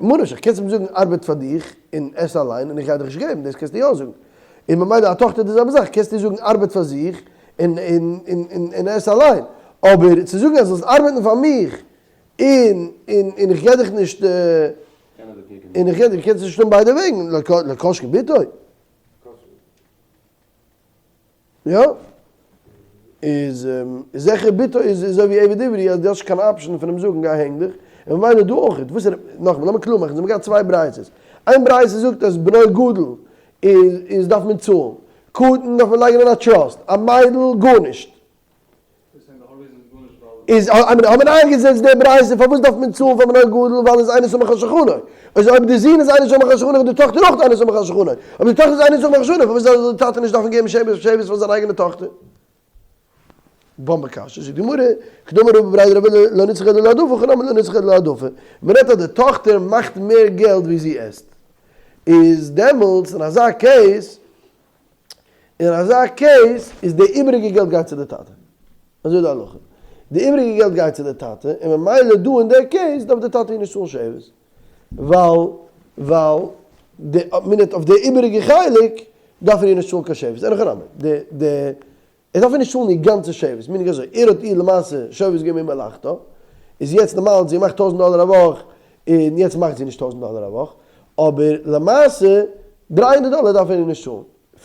ממה נפשך, קענסט אים זאגן ארבעט פאר דיך און עס אליין און איך גיי דיך נישט געבן, דאס קענסטו יא זאגן. און ממילא א טאכטער די זעלבע זאך, קענסטו זאגן ארבעט פאר זיך און און עס אליין, אבער צו זאגן אז זאלסט ארבעטן פאר מיך און און איך גיב דיך נישט. און איך געב דיר, קענסט נישט האבן ביידע וועגן, לא כל שכן בתו. יא? איז זיכער בתו איז אזוי ווי עבד עברי אז דו האסט נישט קיין option פון אים זאגן גיי הענג דיך, און ממילא דא אויך, וואס איז, נאכאמאל לאמיר קלאר מאכן, אונז האבן געהאט צוויי ברייתות, איין ברייתא זאגט אז בנו גדול איז איז דארף מען צאלן, קטן דארף מען לייגן אין א trust, א מיידל גארנישט. איז האט מען איינגעזעצט די ברייתא פארוואס דארף מען צאלן פאר בנו גדול ווייל איז אינו סמוך על שולחנו, איז אויב די זון איז אינו סמוך על שולחנו איז די טאכטער אויך אינו סמוך על שולחנו, אויב די טאכטער איז אינו סמוך על שולחנו פארוואס זאל די טאטע נישט דארפן געבן שבת שבת פאר זיין אייגענע טאכטער? באמבע קשיא, זאגט די גמרא, כדאמר רבא בריה דרב עולא לא נצרכה אלא להעדפה, הכא נמי לא נצרכה אלא להעדפה, מען רעדט אז די טאכטער מאכט מער געלט ווי זי עסט, איז דעמאלטס אין אזא case אין אזא case איז די איבעריגע געלט גייט צו די טאטע. אזוי איז די הלכה. די איבעריגע געלט גייט צו די טאטע, און ממילא דא אין די case דארף די טאטע איר נישט צאלן שבת. ווייל ווייל די מינוט אויף די איבעריגע חלק דארף ער איר נישט צאלן קיין שבת. אין הכי נמי. די די ער דארף איר נישט צאלן איר גאנצע שבת. מיינט אזוי, ער האט איר למעשה שבת געווען ממלאכתה, איז יעצט נארמאל האט זי געמאכט טויזנט דאלער א וואך, און יעצט מאכט זי נישט טויזנט דאלער א וואך, אבער למעשה דריי הונדערט דאלער דארף ער איר נישט צאלן,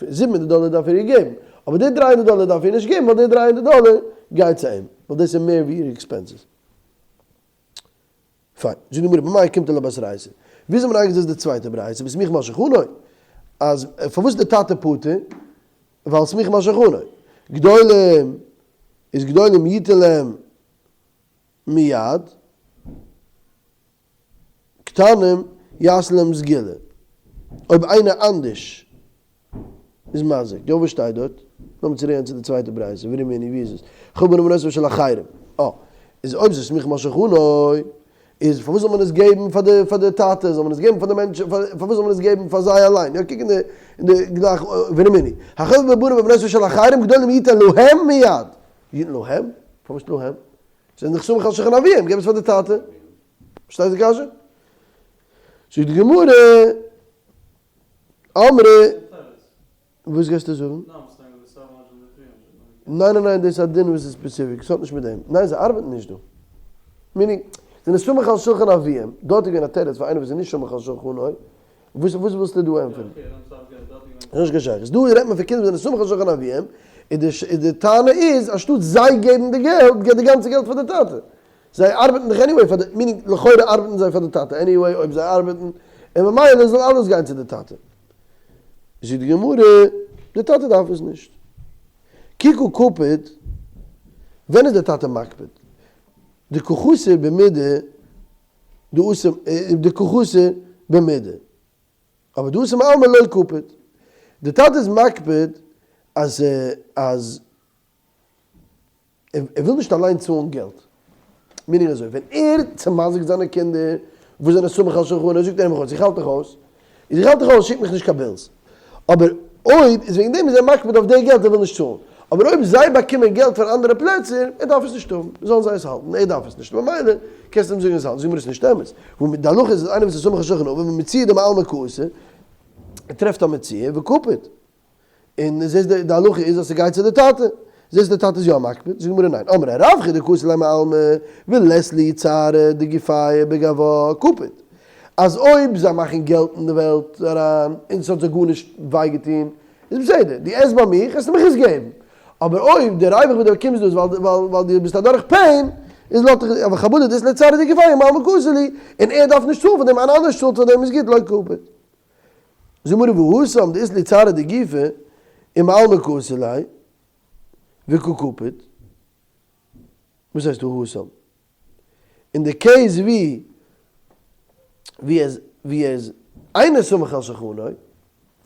זיבן הונדערט דאלער דארף ער איר געבן, אבער די דריי הונדערט דאלער דארף ער איר נישט געבן ווייל די דריי הונדערט דאלער גייט צו אים, ווייל דאס איז מער ווי איר expenses. פיין, זאגט די גמרא במאי אוקימתא לבתרייתא, וויאזוי האט מען איינגעזעצט די צווייטע ברייתא בסמוכים על שולחנו, אז פארוואס איז די טאטע פטור, ווייל סמוכים על שולחנו, גדולים איז גדולים יתן להם מיד, קטנים יעשה להם סגולה, אויב איינער אנדערש איז מזיק, יא וואס שטייט דארט? לאמיר צוריק גיין צו די צווייטע ברייתא, ורמינהי ווי איז עס? חבורה מנוסה של אחרים, אה, איז אויב ס'איז סמוכים על שולחנו, איז פארוואס זאל מען עס געבן פאר די פאר די טאטע, זאל מען עס געבן פאר די מענטשן, פארוואס זאל מען עס געבן פאר זיי אליין, יא קוק אין די אין די גלייך ורמינהי, החוב בבנים ובנותיו של אחרים גדולים יתן להם מיד, יתן להם? פארוואס להם? זיי זענען דאך סמוך על שולחן אביהם, געב עס פאר די טאטע. פארשטייסט די קשיא? זאגט די גמרא, אמרי, וואס גייסטו זאגן? ניין ניין ניין דאס איז א דין וואס איז specific, עס האט נישט מיט דעם, ניין זיי ארבעטן נישט דא, meaning, זענען סמוך על שולחן אביהם, דארט איז געווען א תירוץ פאר איינער וואס איז נישט סמוך על שולחנו, וואס וואס ווילסטו דא ענטפערן? נישט קיין שייכות. דא רעדט מען פון קינדער וואס זענען סמוך על שולחן אביהם, און די די טענה איז אנשטאט זיי געבן די געלט, געב די גאנצע געלט פאר די טאטע. זיי ארבעטן דאך anyway פאר די, meaning לכאורה ארבעטן זיי פאר די טאטע anyway אויב זיי ארבעטן, און ממילא זאל אלעס גיין צו די טאטע. זאגט די גמרא, די טאטע דארף עס נישט. כי קא קפיד, ווען איז די טאטע מקפיד? דקא חסר במידי דקא חסר במידי. אבער דאתי מעלמא לא קפיד. די טאטע איז מקפיד אז אז ער וויל נישט אליין צאלן געלט. meaning אזוי, ווען ער צעמזיק'ט זיינע קינדער וואס זענען סמוך על שולחנו, זאגט ער אים איך האלט דיך אויס, איז איך האלט דיך אויס שיק מיך נישט קיין bills. אבער אויב איז וועגן דעם איז ער מקפיד אויף די געלט ער וויל נישט צאלן. אבער אויב זיי באקומען געלט פון אנדערע פלעצער, ער דארף עס נישט האבן, זאלן זיי עס האלטן, ער דארף עס נישט, ממילא קענסטו אים זאגן עס האלטן, זאג מיר עס איז נישט אמת. וואו די הלכה איז אז איינער וואס איז סמוך על שולחן אביו ומציאה דמעלמא קאתי, ער טרעפט א מציאה וקפיד. און זעסט די הלכה איז אז ס'גייט צו די טאטע. זעסט די טאטע איז יא מקפיד? זאגט די גמרא ניין, אמרי רווחא דקאתי ליה מעלמא ולית להו צערא דגופייהו בגווה קפיד. אז אויב זיי מאכן געלט אין די וועלט אריין און ס'האט זיי גארנישט וויי געטון איז בסדר, דו עסט ביי מיך עסטו מיך עס געבן. אבער אויב די ריווח וואס דו באקומסט דא איז ווייל דו ביסט אדורך pain איז לאט דיך, אבער חבלה דאית ליה צערא דגופייהו מעלמא קאתי להו און ער דארף נישט צאלן פאר דעם, איינער אנדערש צאלט פאר דעם איז גוט לא קפיד. זאג מיר והתם דאית להו צערא דגופא ומעלמא קאתי ליה וקא קפיד, וואס הייסט והתם? אין די case ווי ווי עס ווי עס אינו סמוך על שולחנו,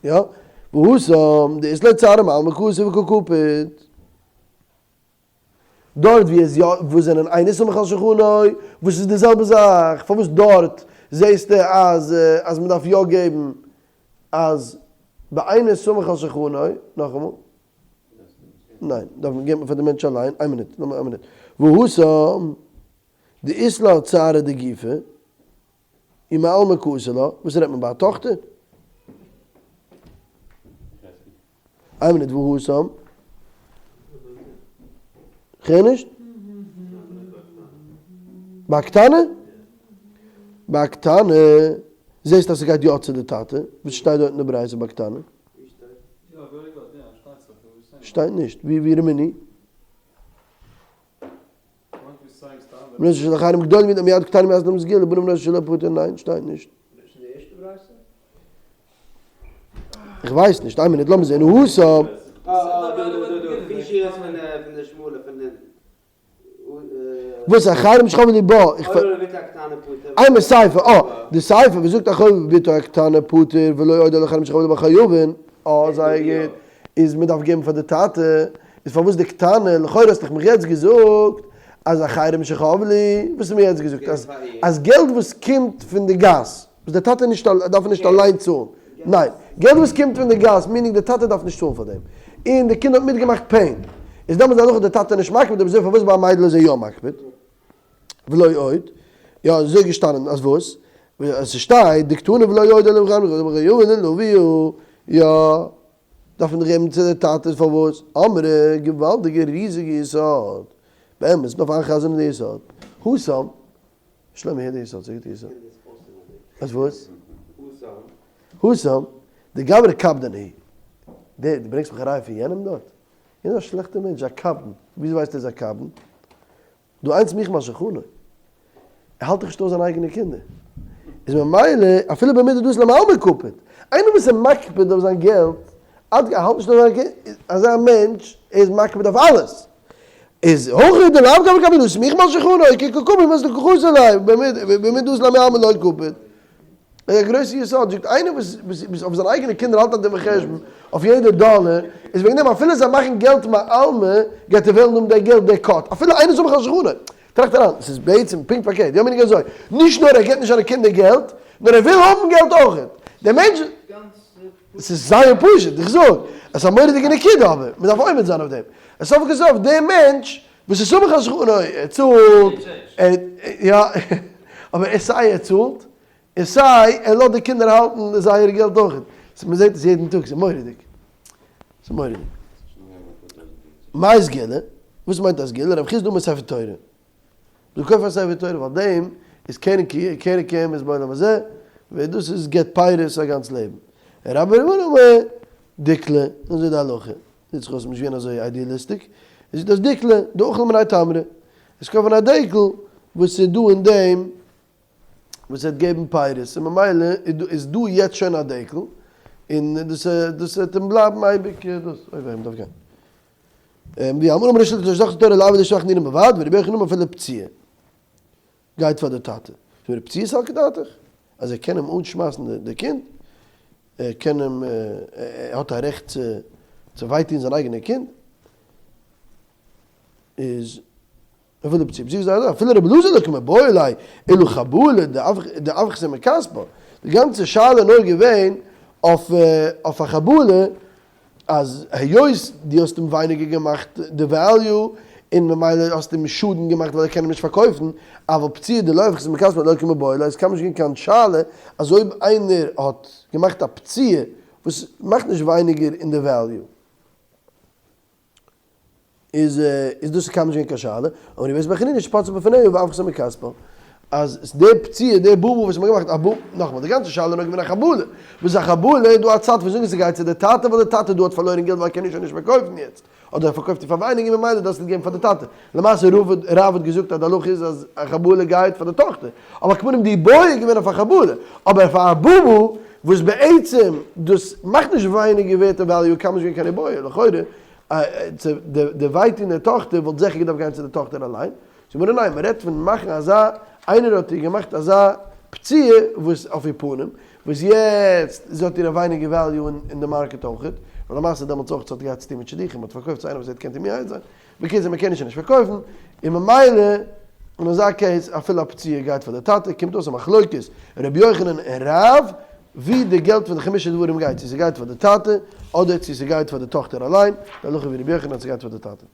יא, והתם דאית ליה צערא מעלמא קאתי וקא קפיד. דארט ווי עס יא וואס זענען אינו סמוך על שולחנו, וואס איז די זעלבע זאך, פארוואס דארט זעסטו אז אז מען דארף יא געבן אז ביי אינו סמוך על שולחנו, נאכאמאל, ניין, דארף מען געבן פאר די מענטש אליין, איין מינוט, נאר איין מינוט, והתם דאית לה צערא דגופא, ומעלמא קאתי לה, וואס רעדט מען ביי א טאכטער? איין מינוט והתם? כ'הער נישט. ביי א קטנה? ביי א קטנה. זעסט אז ס'גייט יא צו די טאטע, וואס שטייט דארט אין די ברייתא ביי קטנה? שטייט נישט, ווי ווי רמיני? בנות של אחרים גדולים מיט מיד קטנים אז נמס גיל בנים של פוטר ניין שטייט נישט. איך ווייס נישט, איין מינוט לאמיר זען, התם. וואס אחרים שחבלו בה, איך פאר. אימא סיפא, אה, די סיפא וואס זאגט החובל בבתו הקטנה פטור ולא עוד אלא אחרים שחבלו בה חייבין, אה זייער גוט, איז מען דארף געבן פאר די טאטע, איז פארוואס די קטנה, לכאורה האסט דאך מיך יעצט געזאגט אז אחרים שחבלו, וואס האסטו מיר יעצט געזאגט אז אז געלט וואס קומט פון די גאס, וואס די טאטע נישט דארף נישט אליין צאלן, ניין, געלט וואס קומט פון די גאס meaning די טאטע דארף נישט צאלן פאר דעם, און די קינד האט מיטגעמאכט pain, איז דעמאלטס די הלכה די טאטע נישט מקפיד, אויב אזוי פארוואס ביי א מיידל איז ער יא מקפיד? ולא עוד, יא אזוי געשטאנען אז וואס? אז ס'שטייט דקתני ולא עוד אלא יא דארף מען דאך געבן צו די טאטעס פארוואס? אמרי, געוואלדיגע ריזיגע יסוד, באמת מ'דארף איינ'חזר'ן די יסוד, התם, שלמה הער די יסוד, זאג די יסוד. אז וואס? התם, דגברא קפדן הוא. דער, דו ברענגסט מיך א ראיה פון יענעם דארט? יענער איז א שלעכטער מענטש, א קפדן. וויאזוי ווייסטו ער איז א קפדן? דא איינס מיך מה שכנו. ער האלט דאך נישט אויס זיינע אייגענע קינדער. איז ממילא אפילו במידי דאית ליה מעלמא קפיד. איינער וואס איז מקפיד אויף זיין געלט, עד ער האלט נישט אויס זיינע קינדער, אזא מענטש ער איז מקפיד אויף אלעס. איז הכא דלאו גברא קפדן סמיך על שולחנו, כי קא קפיד ממתא דקא חסר ליה, במידי דאית ליה מעלמא לא קפיד. איז א גרויסע יסוד, זאגט איינער וואס וואס אויף זיינע אייגענע קינדער האלט א דין וחשבון אויף יעדע דאלער, איז וועגן דעם אפילו זיי מאכן געלט מעלמא, גייט ער וועלן האבן די געלט די cut, אפילו איינער סומך על שולחנו. טראכט אריין, ס'איז בעצם פונקט פארקערט, יא מיין איך אזוי, נישט נאר ער געבט נישט זיינע קינדער געלט, נאר ער וויל האבן געלט אויכעט. דער מענטש. ס'איז זייער פשוט, איך זאג, עס איז א מורא'דיגע נקודה אבער, מ'דארף עומד זיין אויף דעם. סוף כל סוף, דער מענטש וואס איז סומך על שולחנו, ער צאלט, ער, יא, אבער ער סיי ער צאלט, און סיי ער לאזט די קינדער האלטן זייער געלט אויכעט. מ'זעט עס יעדן טאג, ס'איז מורא'דיג. ס'איז מורא'דיג. מאי סגולה? וואס מיינט א סגולה? רב חסדא אמר ספר תורה. דו קויף א ספר תורה ווייל דעם איז קרן קרן קיימת בעולם הזה, ווער דאס איז געבט פירות א גאנץ לעבן. רבה בר בר אמר דיקלא, אזוי די הלכה, זעט זיך אויס נישט געווען אזוי idealistic, עס איז דאס דיקלא, דאכל מיניה תמרי, עס קויפן א דעקל וואס איז דא אין דעם וואס וועט געבן פירות, און ממילא איז דא יעצט שוין א דעקל, און דאס דאס וועט אים בלייבן אייביג דאס, אוי וויי מ'דארף גיין. ווי אמאל אמר ריש לקיש זכתה תורה לעבוד לשבח נירים בלבד, ורבי יוחנן אמר אפילו פציעה גייט פאר די טאטע. זאגט מיר פציעה סלקא דעתך? אז ער קען אים אנשמייסן די קינד, ער קען אים, ער האט א רעכט צו צו וויי טון זיין אייגענע קינד, איז אפילו פציעה, פציעה איז אפילו רבי אלעזר לא קמיבעיא ליה אלא חבלה דאפחתיה מכספה, די גאנצע שאלה איז נאר געווען אויף אויף א חבלה אז היות דו האסט אים ווייניגער געמאכט די value און ממילא האסטו אים שאדן געמאכט ווייל ער קען אים נישט פארקויפן, אבל פציעה דלא אפחתיה מכספה לא קמיבעיא ליה, איז קיינמאל נישט געווען קיין שאלה אז אויב איינער האט געמאכט א פציעה וואס מאכט נישט ווייניגער אין די value. איז איז דאס קיינמאל נישט געווען קיין שאלה, אבער רבי יוסי בר חנינא שפצעה בפניה ואפחתה מכספה, אז די פציעה די בובו וואס מ'האט געמאכט א בו, נאכאמאל די גאנצע שאלה איז נאר געווען א חבלה, וואס איז א חבלה איז דא א צד פון זאגן ס'גייט צו די טאטע ווייל די טאטע דא האט פארלוירן געלט ווייל ער קען שוין נישט פארקויפן יעצט, אדער ער פארקויפט פאר ווייניגער ממילא דארפסטו געבן פאר די טאטע, למעשה רב רב האט געזאגט אז די הלכה איז אז א חבלה גייט פאר די טאכטער, אבער כמובן די בעיא איז געווען אויף א חבלה, אבער פאר א בובו וואס בעצם דאס מאכט נישט ווייניגער ווערט אין value קיינמאל נישט געווען קיין איבעיא, לכאורה די ווייטון די טאכטער וואלט זיכער געדארפט גיין צו די טאכטער אליין, זאגט מיר ניין מען רעדט פון מאכן אזא, איינער האט איר געמאכט אזא פציעה וואס אויף איר פנים, וואס יעצט זי האט איר א ווייניגער value אין די market אויכעט, ווייל למעשה דעמאלטס אויך ס'האט געהאט צוטון מיט שידוכים, מ'האט פארקויפט צו איינעם וואס ער האט געקענט איר מייעד זיין, בקיצור מ'קען איר שוין נישט פארקויפן, און ממילא אין אזא case אפילו א פציעה גייט פאר די טאטע, קומט אויס א מחלוקת ר' יוחנן און רב ווי די געלט פון די חמשה דברים גייט, צו ס'גייט פאר די טאטע אדער צו ס'גייט פאר די טאכטער אליין, די הלכה ווי ר' יוחנן אז ס'גייט פאר די טאטע.